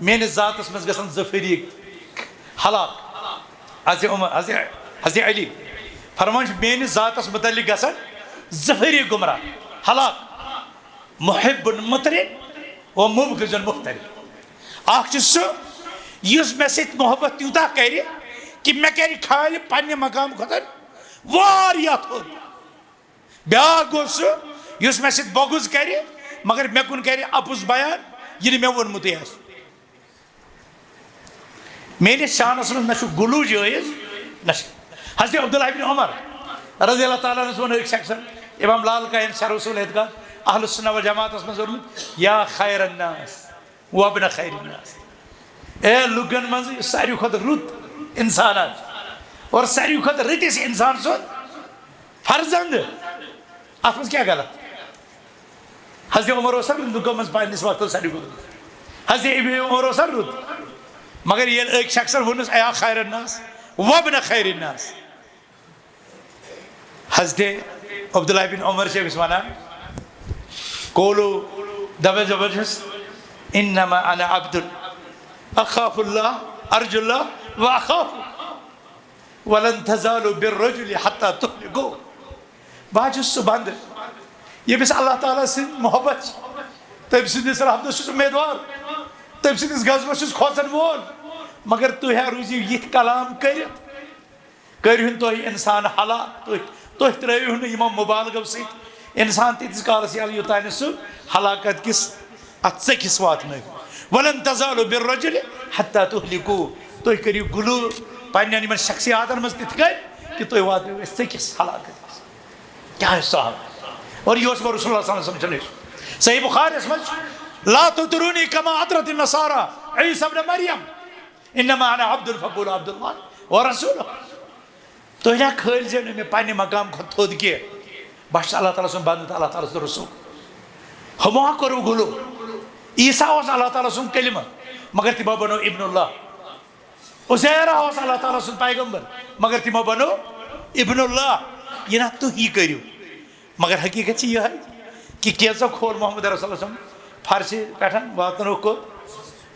میٲنِس ذاتس منٛز گژھن زٕ فریق ہلاک۔ حضرت عمر، حضرت، حضرت علی فرمان چھُ، میٲنِس ذاتس متعلق گژھن زٕ فریق گمراہ ہلاک، محب مطرب و مبغض مفترق۔ اکھ چھُ سُہ یُس مےٚ سۭتۍ محبت تیوٗتاہ کرِ کہِ مےٚ کرِ کھالہِ پننہِ مقام کھۄتہٕ واریاہ تھوٚد۔ بیٛاکھ گوٚو سُہ یُس مےٚ سۭتۍ بغض کرِ، مگر مےٚ کُن کرِ اپُز بیان، یہِ نہٕ مےٚ ووٚنمُتٕے آسہِ۔ میٲنِس شانس منٛز نہ چھُ غلو جٲیز، نہ چھُ۔ حضرت عبداللہ ابن عمر رضی اللہ تعالیٰ عنہ ووٚن أکۍ شخصن، امام لالکائیَن شرح اصول اعتقاد، اہل السنہ والجماعتس منٛز ووٚنمُت، یا خیر الناس وابن خیر الناس، اے لُکن منٛز یُس ساروی کھۄتہٕ رُت انسان آسہِ اور ساروی کھۄتہٕ رٔٹِس انسان سُنٛد فرزند، اتھ منٛز کیٛاہ غلط؟ حضرت عمر اوس سا رُت لُکو منٛز پننِس وقتس ساروی کھۄتہٕ رُت۔ حضرت ابن عمر اوس سا رُت۔ مگر ییٚلہِ أکۍ شخصن ووٚنُس، اے خیر الناس وابن خیر الناس، حضرت عبداللہ بن عمر چھِ أمِس وَنان، قولو، دَپان زبردست، انما انا عبد اخاف اللہ، ارجو اللہ و اخاف، ولن تزالوا بالرجل حتى تهلكوا۔ بہٕ حظ چھُس سُہ بندٕ، ییٚمِس اللہ تعالیٰ سٕنٛز محبت چھِ، تٔمۍ سٕنٛدِس رحمتس چھُس اُمیدوار، تٔمۍ سٕنٛدِس غضبس چھُس کھوژن وول، مگر تُہۍ ہا روٗزِو یِتھۍ کلام کٔرِتھ۔ کٔرِہُن تُہۍ اِنسان ہلاک، تُہۍ، تُہۍ ترٛٲوِہُن نہٕ یِمو مُبالغو سۭتۍ اِنسان تیٖتِس کالَس یَلہٕ، یوٚتانۍ نہٕ سُہ ہلاکت کِس اَتھ ژٔکِس واتنٲوِو۔ ولن تزالوا بالرجل حتى تهلكوا۔ تُہۍ کٔرِو غلو پنٛنٮ۪ن یِمَن شخصیاتَن منٛز تِتھ کٔنۍ کہِ تُہۍ واتنٲوِو أسۍ ژٔکِس ہلاکت کِس۔ کیٛاہ آسہِ صحابہ؟ اور یہِ اوس گۄڈٕ رسول اللہ صلی اللہ علیہ وسلم چھُنہٕ أسۍ۔ صحیح بخاریَس منٛز چھُ، لا تطرونی کما اطرت النصارى عیسی ابن مریم۔ انما انا عبد فقولوا عبد اللہ ورسولہ۔ تُہۍ نہ کھٲلۍ زیو نہٕ مےٚ پننہِ مقام کھۄتہٕ تھوٚد کینٛہہ۔ بہٕ چھُس اللہ تعالیٰ سُنٛد بنٛدٕ تہٕ اللہ تعالیٰ سُنٛد رسول۔ ہُمو ہا کوٚرُو غلو۔ عیسیٰ اوس اللہ تعالیٰ سُنٛد کلمہٕ، مگر تِمو بنوو ابن اللہ۔ عزیرہ اوس اللہ تعالیٰ سُنٛد پیغمبر، مگر تِمو بنوو ابن اللہ۔ یہِ نہ تُہی کٔرِو۔ مگر حقیقت چھِ یِہوٚے کہِ کینٛژو کھول محمد رسول اللہ صلی اللہ علیہ وسلم فرشہِ پٮ۪ٹھ واتنووُکھ کوٚت؟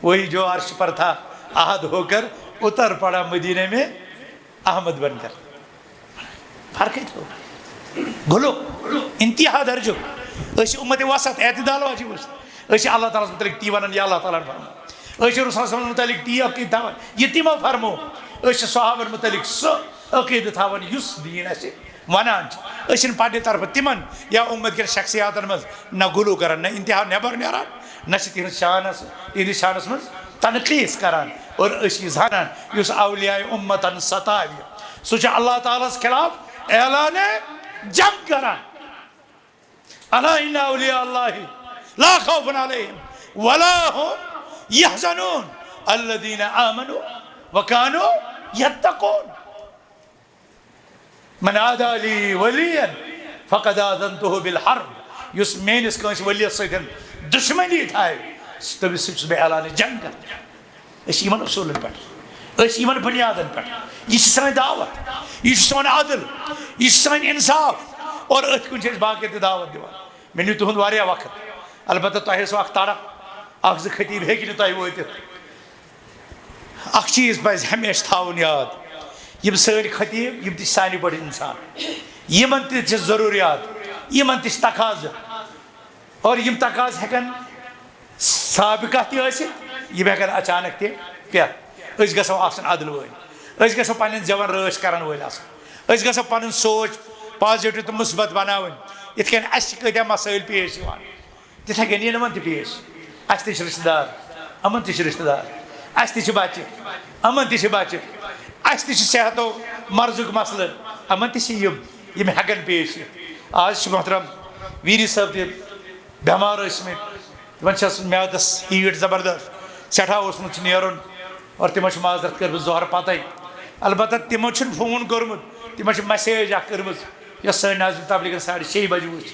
وہی جو عرش پر تھا، احد ہو کر اتر پڑا مدینے میں احمد بن کر۔ فرقٕے تھوٚو۔ غلو، انتہا درجُک۔ أسۍ چھِ اُمتِ وسط، اعتدال واجب أسۍ۔ أسۍ چھِ اللہ تعالیٰ ہَس مُتعلق تی وَنان، یا اللہ تعالیٰ ہَن فرموو۔ أسۍ چھِ رسول صلی اللہ علیہ وسلم مُتعلق تی عقیٖدٕ تھاوان، یہِ تِمو فرموو۔ أسۍ چھِ صحابن مُتعلق سُہ عقیٖدٕ تھاوان، یُس دیٖن اَسہِ وَنان چھِ۔ أسۍ چھِنہٕ پننہِ طرفہٕ تِمن یا اُمت کٮ۪ن شخصیاتن منٛز نہ غلو کران، نہ انتہا نٮ۪بر نیران، نہ چھِ تِہنٛز شانس، تِہنٛدِس شانس منٛز تنقیٖص کران۔ اور أسۍ چھِ یہِ زانان، یُس اولیاء اُمتن ستاوِ، سُہ چھُ اللہ تعالیٰ ہَس خلاف اعلانِ جنگ کران۔ الا ان اولیاء اللہ لا خوف علیہم ولا هم يحزنون الذين آمنوا وكانوا يتقون۔ من عادى لي وليا فقد آذنته بالحرب۔ یُس میٲنِس کٲنٛسہِ ؤلیَس سۭتۍ دُشمنی تھایہِ، تٔمِس سۭتۍ چھُس بہٕ اعلانِ جنگ کران۔ أسۍ چھِ یِمن اصوٗلن پٮ۪ٹھ، أسۍ چھِ یِمن بُنیادن پٮ۪ٹھ۔ یہِ چھِ سٲنۍ دعوت، یہِ چھُ سون عدل، یہِ چھُ سٲنۍ انصاف۔ اور أتھۍ کُن چھِ أسۍ باقین تہِ دعوت دِوان۔ مےٚ نیوٗ تُہُنٛد واریاہ وقت، البتہ تۄہہِ ٲسوٕ اکھ تڑپ، اکھ زٕ خطیب ہیٚکہِ نہٕ تۄہہِ وٲتِتھ۔ اکھ چیٖز پزِ ہمیشہِ تھاوُن یاد، یِم سٲنۍ خطیب، یِم تہِ چھِ سانہِ پٲٹھۍ انسان، یِمن تہِ چھِ ضروٗریات، یِمن تہِ چھِ تقاضہٕ۔ اور یِم تقاضہٕ ہٮ۪کن سابقہ تہِ ٲسِتھ، یِم ہٮ۪کن اچانک تہِ پٮ۪تھ۔ أسۍ گژھو آسٕنۍ عدلہٕ وٲلۍ، أسۍ گژھو پننٮ۪ن زٮ۪ون رٲچھ کرن وٲلۍ آسٕنۍ، أسۍ گژھو پنٕنۍ سونچ positive تہٕ مثبت بناوٕنۍ۔ یِتھ کٔنۍ اسہِ چھِ کۭتیاہ مسٲیِل پیش یِوان، تِتھے کٔنۍ یِن یِمن تہِ پیش۔ اسہِ تہِ چھِ رشتہٕ دار، یِمن تہِ چھِ رشتہٕ دار، اسہِ تہِ چھِ بچہِ، یِمن تہِ چھِ بچہِ، اسہِ تہِ چھِ صحتو مرضُک مسلہٕ، یِمن تہِ چھِ یِم، یِم ہٮ۪کن پیش یِتھ۔ آز چھِ محترم ویری صٲب تہِ بٮ۪مار ٲسمٕتۍ، تِمن چھس میادس ہیٖٹ زبردست، سٮ۪ٹھاہ اوسمُت چھُ نیرُن۔ اور تِمو چھِ معذرت کٔرمٕژ ظہر پتے۔ البتہ تِمو چھُنہٕ فون کوٚرمُت، تِمو چھِ مسیج اکھ کٔرمٕژ، یۄس سٲنۍ ناظرین تبلیغن ساڑِ شیٚیہِ بجہِ وٕچھ۔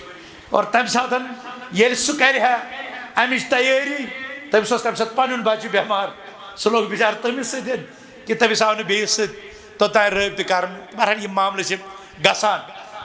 اور تمہِ ساتن ییٚلہِ سُہ کرِ ہا امِچ تیٲری، تٔمِس اوس تمہِ ساتہٕ پنُن بچہِ بٮ۪مار، سُہ لوٚگ بِچارٕ تٔمِس سۭتۍ، کہِ تٔمِس آو نہٕ بیٚیِس سۭتۍ توٚتام رٲبطہٕ کرنہٕ۔ بہرحال، یِم معاملہٕ چھِ گژھان۔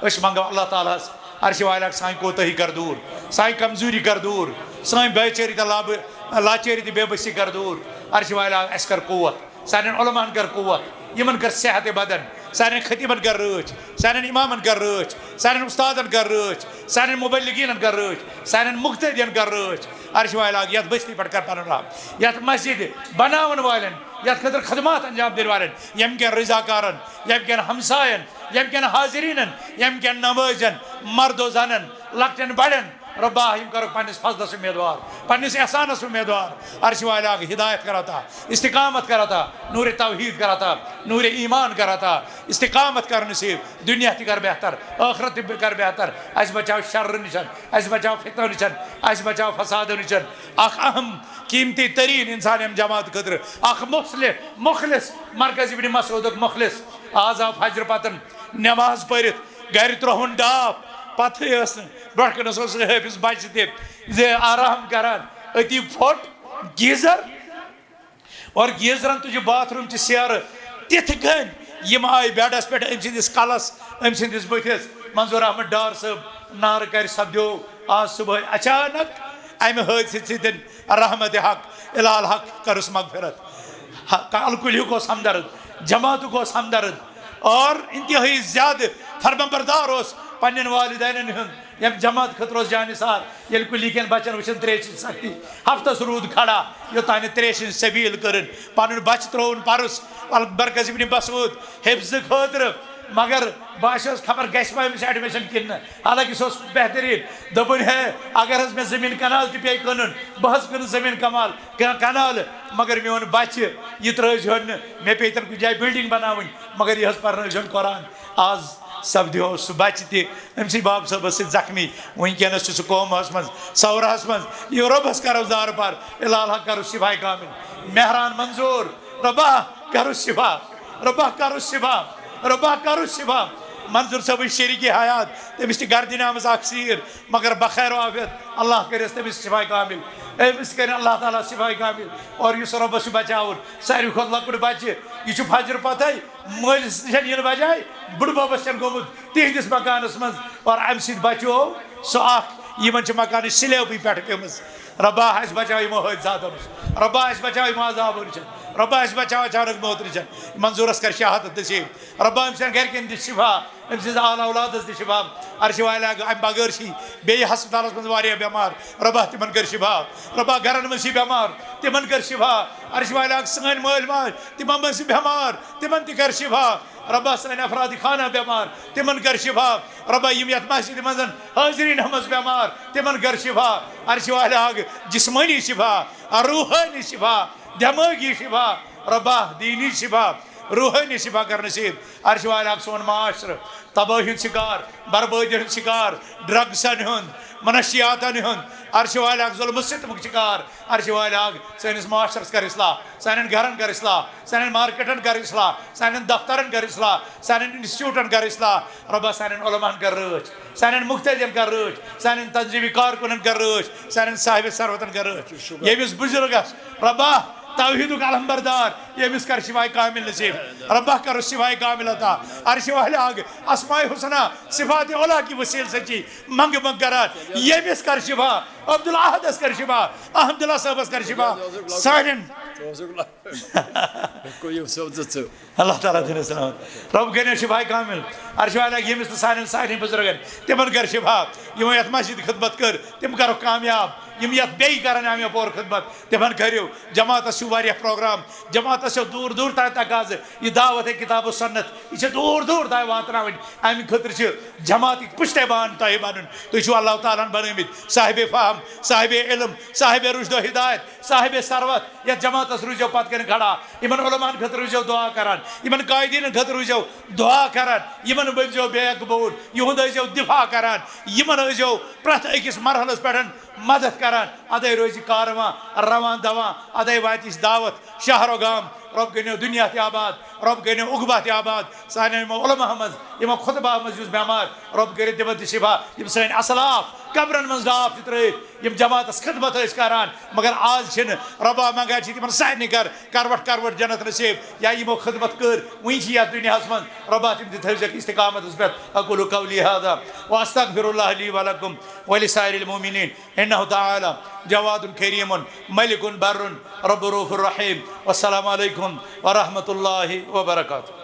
أسۍ منٛگو اللہ تعالیٰ ہس، عرشہِ والہِ ہاک سانہِ کوتٲہی کر دوٗر، سانہِ کمزوٗری کر دوٗر، سٲنۍ بے چٲری تہٕ لاب-، لاچٲری تہٕ بے بسی کر دوٗر۔ عرشہِ والہِ ہاک اَسہِ کر قوت، سانٮ۪ن علماہن کر قوت، یِمن کر صحت بدن، سانٮ۪ن خطیبن کر رٲچھ، سانٮ۪ن امامن کر رٲچھ، سانٮ۪ن استادن کر رٲچھ، سانٮ۪ن مبلغینن کر رٲچھ، سانٮ۪ن مقتدین کر رٲچھ۔ عرشہِ والہِ ہاک یتھ بستی پٮ۪ٹھ کر پنُن رحم، یتھ مسجد بناون والٮ۪ن، یتھ خٲطرٕ خدمات انجام دِنہٕ والٮ۪ن، ییٚمہِ کٮ۪ن رضاکارن، ییٚمہِ کٮ۪ن ہمساین، ییٚمہِ کٮ۪ن حاضریٖنن، ییٚمہِ کٮ۪ن نمٲزٮ۪ن، مرد و زنن، لۄکٹٮ۪ن بڑٮ۪ن، رۄبا، یِم کرو پننِس فضلس امیدوار، پننِس احسانس امیدوار۔ عرشہِ والہِ ہاک ہدایت کر عطا، استقامت کر عطا، نور توحید کر عطا، نور ایمان کر عطا، استقامت کر نصیب، دنیا تہِ کر بہتر، ٲخرت تہِ کر بہتر۔ اسہِ بچاو شرٕ نِش، اسہِ بچاو فتنو نِش، اسہِ بچاو فسادو نِش۔ اکھ اہم، قیمتی ترین انسان امہِ جماعت خٲطرٕ، اکھ مصلح، مخلص، مرکز ابن مسعودُک مخلص۔ آز آو فجر پتن نماز پٔرِتھ گرِ ترٛوہُن ڈاپھ، پتہٕ ٲس نہٕ، برونٛہہ کنس اوس حٲفظ بچہِ تہِ زِ آرام کران، أتی پھوٚٹ گیٖزر۔ اور گیٖزرن تُجہِ باتھ روٗم چہِ سیرٕ۔ تِتھ کٔنۍ یِم آیہِ بیڈس پٮ۪ٹھ أمۍ سٕنٛدِس کلس، أمۍ سٕنٛدِس بٕتھِس۔ منظور احمد ڈار صٲب نارٕ کرِ سپدیو آز صبحٲے اچانک امہِ حٲدثہٕ سۭتۍ۔ رحمت حق، الہ الحق کرُس مغفرت۔ حق، الکُلیُک اوس ہمدرد، جماعتُک اوس ہمدرد، اور انتہٲئی زیادٕ فرمانبردار اوس پننٮ۪ن والدینن ہُنٛد۔ ییٚمہِ جماعت خٲطرٕ اوس جانثار، ییٚلہِ کُلی کٮ۪ن بچن وٕچھن تریشہِ ہٕنٛز سختی، ہفتس روٗد کھڑا، یوٚتام نہٕ تریشہِ ہٕنٛز سبیل کٔرٕن۔ پنُن بچہِ ترٛووُن پرُس ال-، مرکز ابن مسعود حفظہٕ خٲطرٕ، مگر باسیوس خبر گژھِ ما أمِس admission کِنہٕ نہٕ۔ حالانکہ سُہ اوس بہتریٖن۔ دوٚپُن، ہے، اگر حظ مےٚ زٔمیٖن کنال تہِ پیٚیہِ کٕنُن، بہٕ حظ کٕنہٕ زٔمیٖن کمال، ک-، کنالہٕ، مگر میون بچہِ، یہِ ترٛٲوزِہون نہٕ، مےٚ پیٚیہِ تَن کُنہِ جایہِ building بناوٕنۍ، مگر یہِ حظ پرنٲوزِہون قرآن۔ آز سپدیو سُہ بچہِ تہِ أمۍ سٕے باب صٲبس سۭتۍ زخمی۔ وٕنکیٚنس چھُ سُہ کوماہس منٛز، سورہس منٛز۔ یہِ رۄبس کرو زارٕ پار، الہ الحق کرُس شفاء کامل۔ مہران منظور، رۄبا کرُس شفا، رۄبا کرُس شفا، رۄبا کرُس شفا۔ منظور صٲبٕنۍ شریٖکہِ حیات، تٔمِس تہِ گردِ نامٕژ اکھ سیٖر، مگر بخیر و عافیت اللہ کٔرِس تٔمِس شفاء کامل۔ أمِس کٔرِن اللہ تعالیٰ شفاء کامل۔ اور یُس رۄبس چھُ بچاوُن، ساروی کھۄتہٕ لۄکُٹ بچہِ، یہِ چھُ فجر پتھے مٲلِس نِش یِنہٕ بجایہِ بٕڈٕ ببس چھَن گوٚمُت تِہنٛدِس مکانس منٛز، اور امہِ سۭتۍ بچیو سُہ اکھ، یِمن چھِ مکانٕچ سلیبٕے پٮ۪ٹھٕ پیٚمٕژ۔ رۄبا، اسہِ بچاو یِمو حٲدثاتو نِش، رۄبا، اسہِ بچاو یِمو عذابو نِش، رۄبا، اسہِ بچاو اچانک موت نِش۔ منظورس کر شہادت نصیب۔ رۄبا، أمۍ سٕنٛدٮ۪ن گرِکٮ۪ن دِ شفا، أمۍ سٕنٛزِ آل اولادس دِ شفا۔ عرشہِ والہِ ہاک، امہِ بغٲر چھِ بیٚیہِ ہسپتالس منٛز واریاہ بٮ۪مار، رۄبا، تِمن کر شفا۔ رۄبا، گرن منٛز چھِ بٮ۪مار، تِمن کر شفا۔ عرشہِ والہِ ہاک، سٲنۍ مٲلۍ ماجہِ، تِمن منٛز چھِ بٮ۪مار، تِمن تہِ کر شفا۔ رۄبا، سٲنۍ افراد خانہ بٮ۪مار، تِمن کر شفا۔ رۄبا، یِم یتھ مسجدِ منٛز حاضریٖن ہمس بٮ۪مار، تِمن کر شفا۔ عرشہِ والہِ ہاک، جسمٲنی شفا، روحٲنی شفا، دٮ۪مٲغی شفا۔ رۄبا، دیٖنی شفا، روحٲنی شفا کر نصیب۔ عرشہِ والہِ ہاک، سون معاشرٕ تبٲہی ہُنٛد شکار، بربٲدی ہُنٛد شکار، ڈرگسن ہُنٛد، منشیاتن ہُنٛد، عرشہِ والہِ ہاک، ظلم و ستمُک شکار۔ عرشہِ والہِ ہاک، سٲنِس معاشرس کر اصلاح، سانٮ۪ن گرن کر اصلاح، سانٮ۪ن مارکیٹن کر اصلاح، سانٮ۪ن دفترن کر اصلاح، سانٮ۪ن انسٹیٹیوٹن کر اصلاح۔ رۄبا، سانٮ۪ن علماہن کر رٲچھ، سانٮ۪ن مقتدین کر رٲچھ، سانٮ۪ن تنظیمی کارکنن کر رٲچھ، سانٮ۪ن صاحب ثروتن کر رٲچھ۔ ییٚمِس بزرگس، رۄبا، توحیدُک علمبردار، ییٚمِس کر شفاء کامل نصیب۔ رۄبا، کرُس شفاء کامل عطا۔ عرشہِ والہِ ہاک، اسماء حسنیٰ، صفات علیٰ کہِ وسیلہٕ سۭتۍ چھِ منٛگہٕ منٛگ کران، ییٚمِس کر شفا۔ عبدالاحدس کر شفا، احمد اللہ صٲبس کر شفا۔ سانٮ۪ن گوٚو یہِ سیوٚد ژٕ۔ اللہ تعالیٰ دِنَس سلامت۔ رۄب کٔرِنۍ شفاء کامل۔ عرشہِ والہِ ہاک، ییٚمِس تہٕ سانٮ۪ن سارنٕے بزرگن، تِمن کر شفا۔ یِمو یتھ مسجد خدمت کٔر، تِم کرُکھ کامیاب۔ یِم یتھ بیٚیہِ کرن اَمہِ اپور خدمت، تِمن کٔرِو۔ جماعتس چھُ واریاہ پروگرام، جماعتس چھِ دوٗر دوٗر تام تقاضہٕ۔ یہِ دعوت ہے کتاب و سنت، یہِ چھِ دوٗر دوٗر تام واتناوٕنۍ۔ امہِ خٲطرٕ چھِ جماعتٕکۍ پُشتے بان تۄہہِ بنُن۔ تُہۍ چھِو اللہ تعالیٰ ہن بنٲومٕتۍ صاحب فہم، صاحب علم، صاحب رشد و ہدایت، صاحب ثروت۔ یتھ جماعتس روٗزیو پتہٕ کنہِ کھڑا، یِمن علماہن خٲطرٕ روٗزیو دعا کران، یِمن قائدینن خٲطرٕ روٗزیو دعا کران، یِمن بٔنزیو بے اکبون، یِہُنٛد ٲسۍزیو دفاع کران، یِمن ٲسۍزیو پرٛٮ۪تھ أکِس مرحلس پٮ۪ٹھ مدد کران۔ ادے روزِ کاروان روان دوان، ادے واتہِ یہِ دعوت شہر و گام، رۄب کٔرِنو دُنیا تہِ آباد، رۄب کٔرِنو عقبہ تہِ آباد۔ سانٮ۪ن یِمو علماہن منٛز، یِمو خطباہن منٛز یُس بٮ۪مار، رۄب کٔرِنو تِمن تہِ شفا۔ یِم سٲنۍ اصلاف قبرن منٛز ڈاپھ چھِ ترٲوِتھ، یِم جماعتس خدمت ٲسۍ کران، مگر آز چھِنہٕ۔ رۄبا منٛگان چھِ تِمن سارنٕے کر کروٹ کروٹ جنت نصیب۔ یا یِمو خدمت کٔر، وٕنہِ چھِ یتھ دُنیاہس منٛز، رۄبا تِم تہِ تھٲوزٮ۪کھ استقامتس پٮ۪ٹھ۔ اقول قولی هذا واستغفر الله لي ولكم ولسائر المؤمنين انه تعالى جواد كريم ملك بر رب رؤوف رحيم۔ والسلام عليكم ورحمة الله وبركاته۔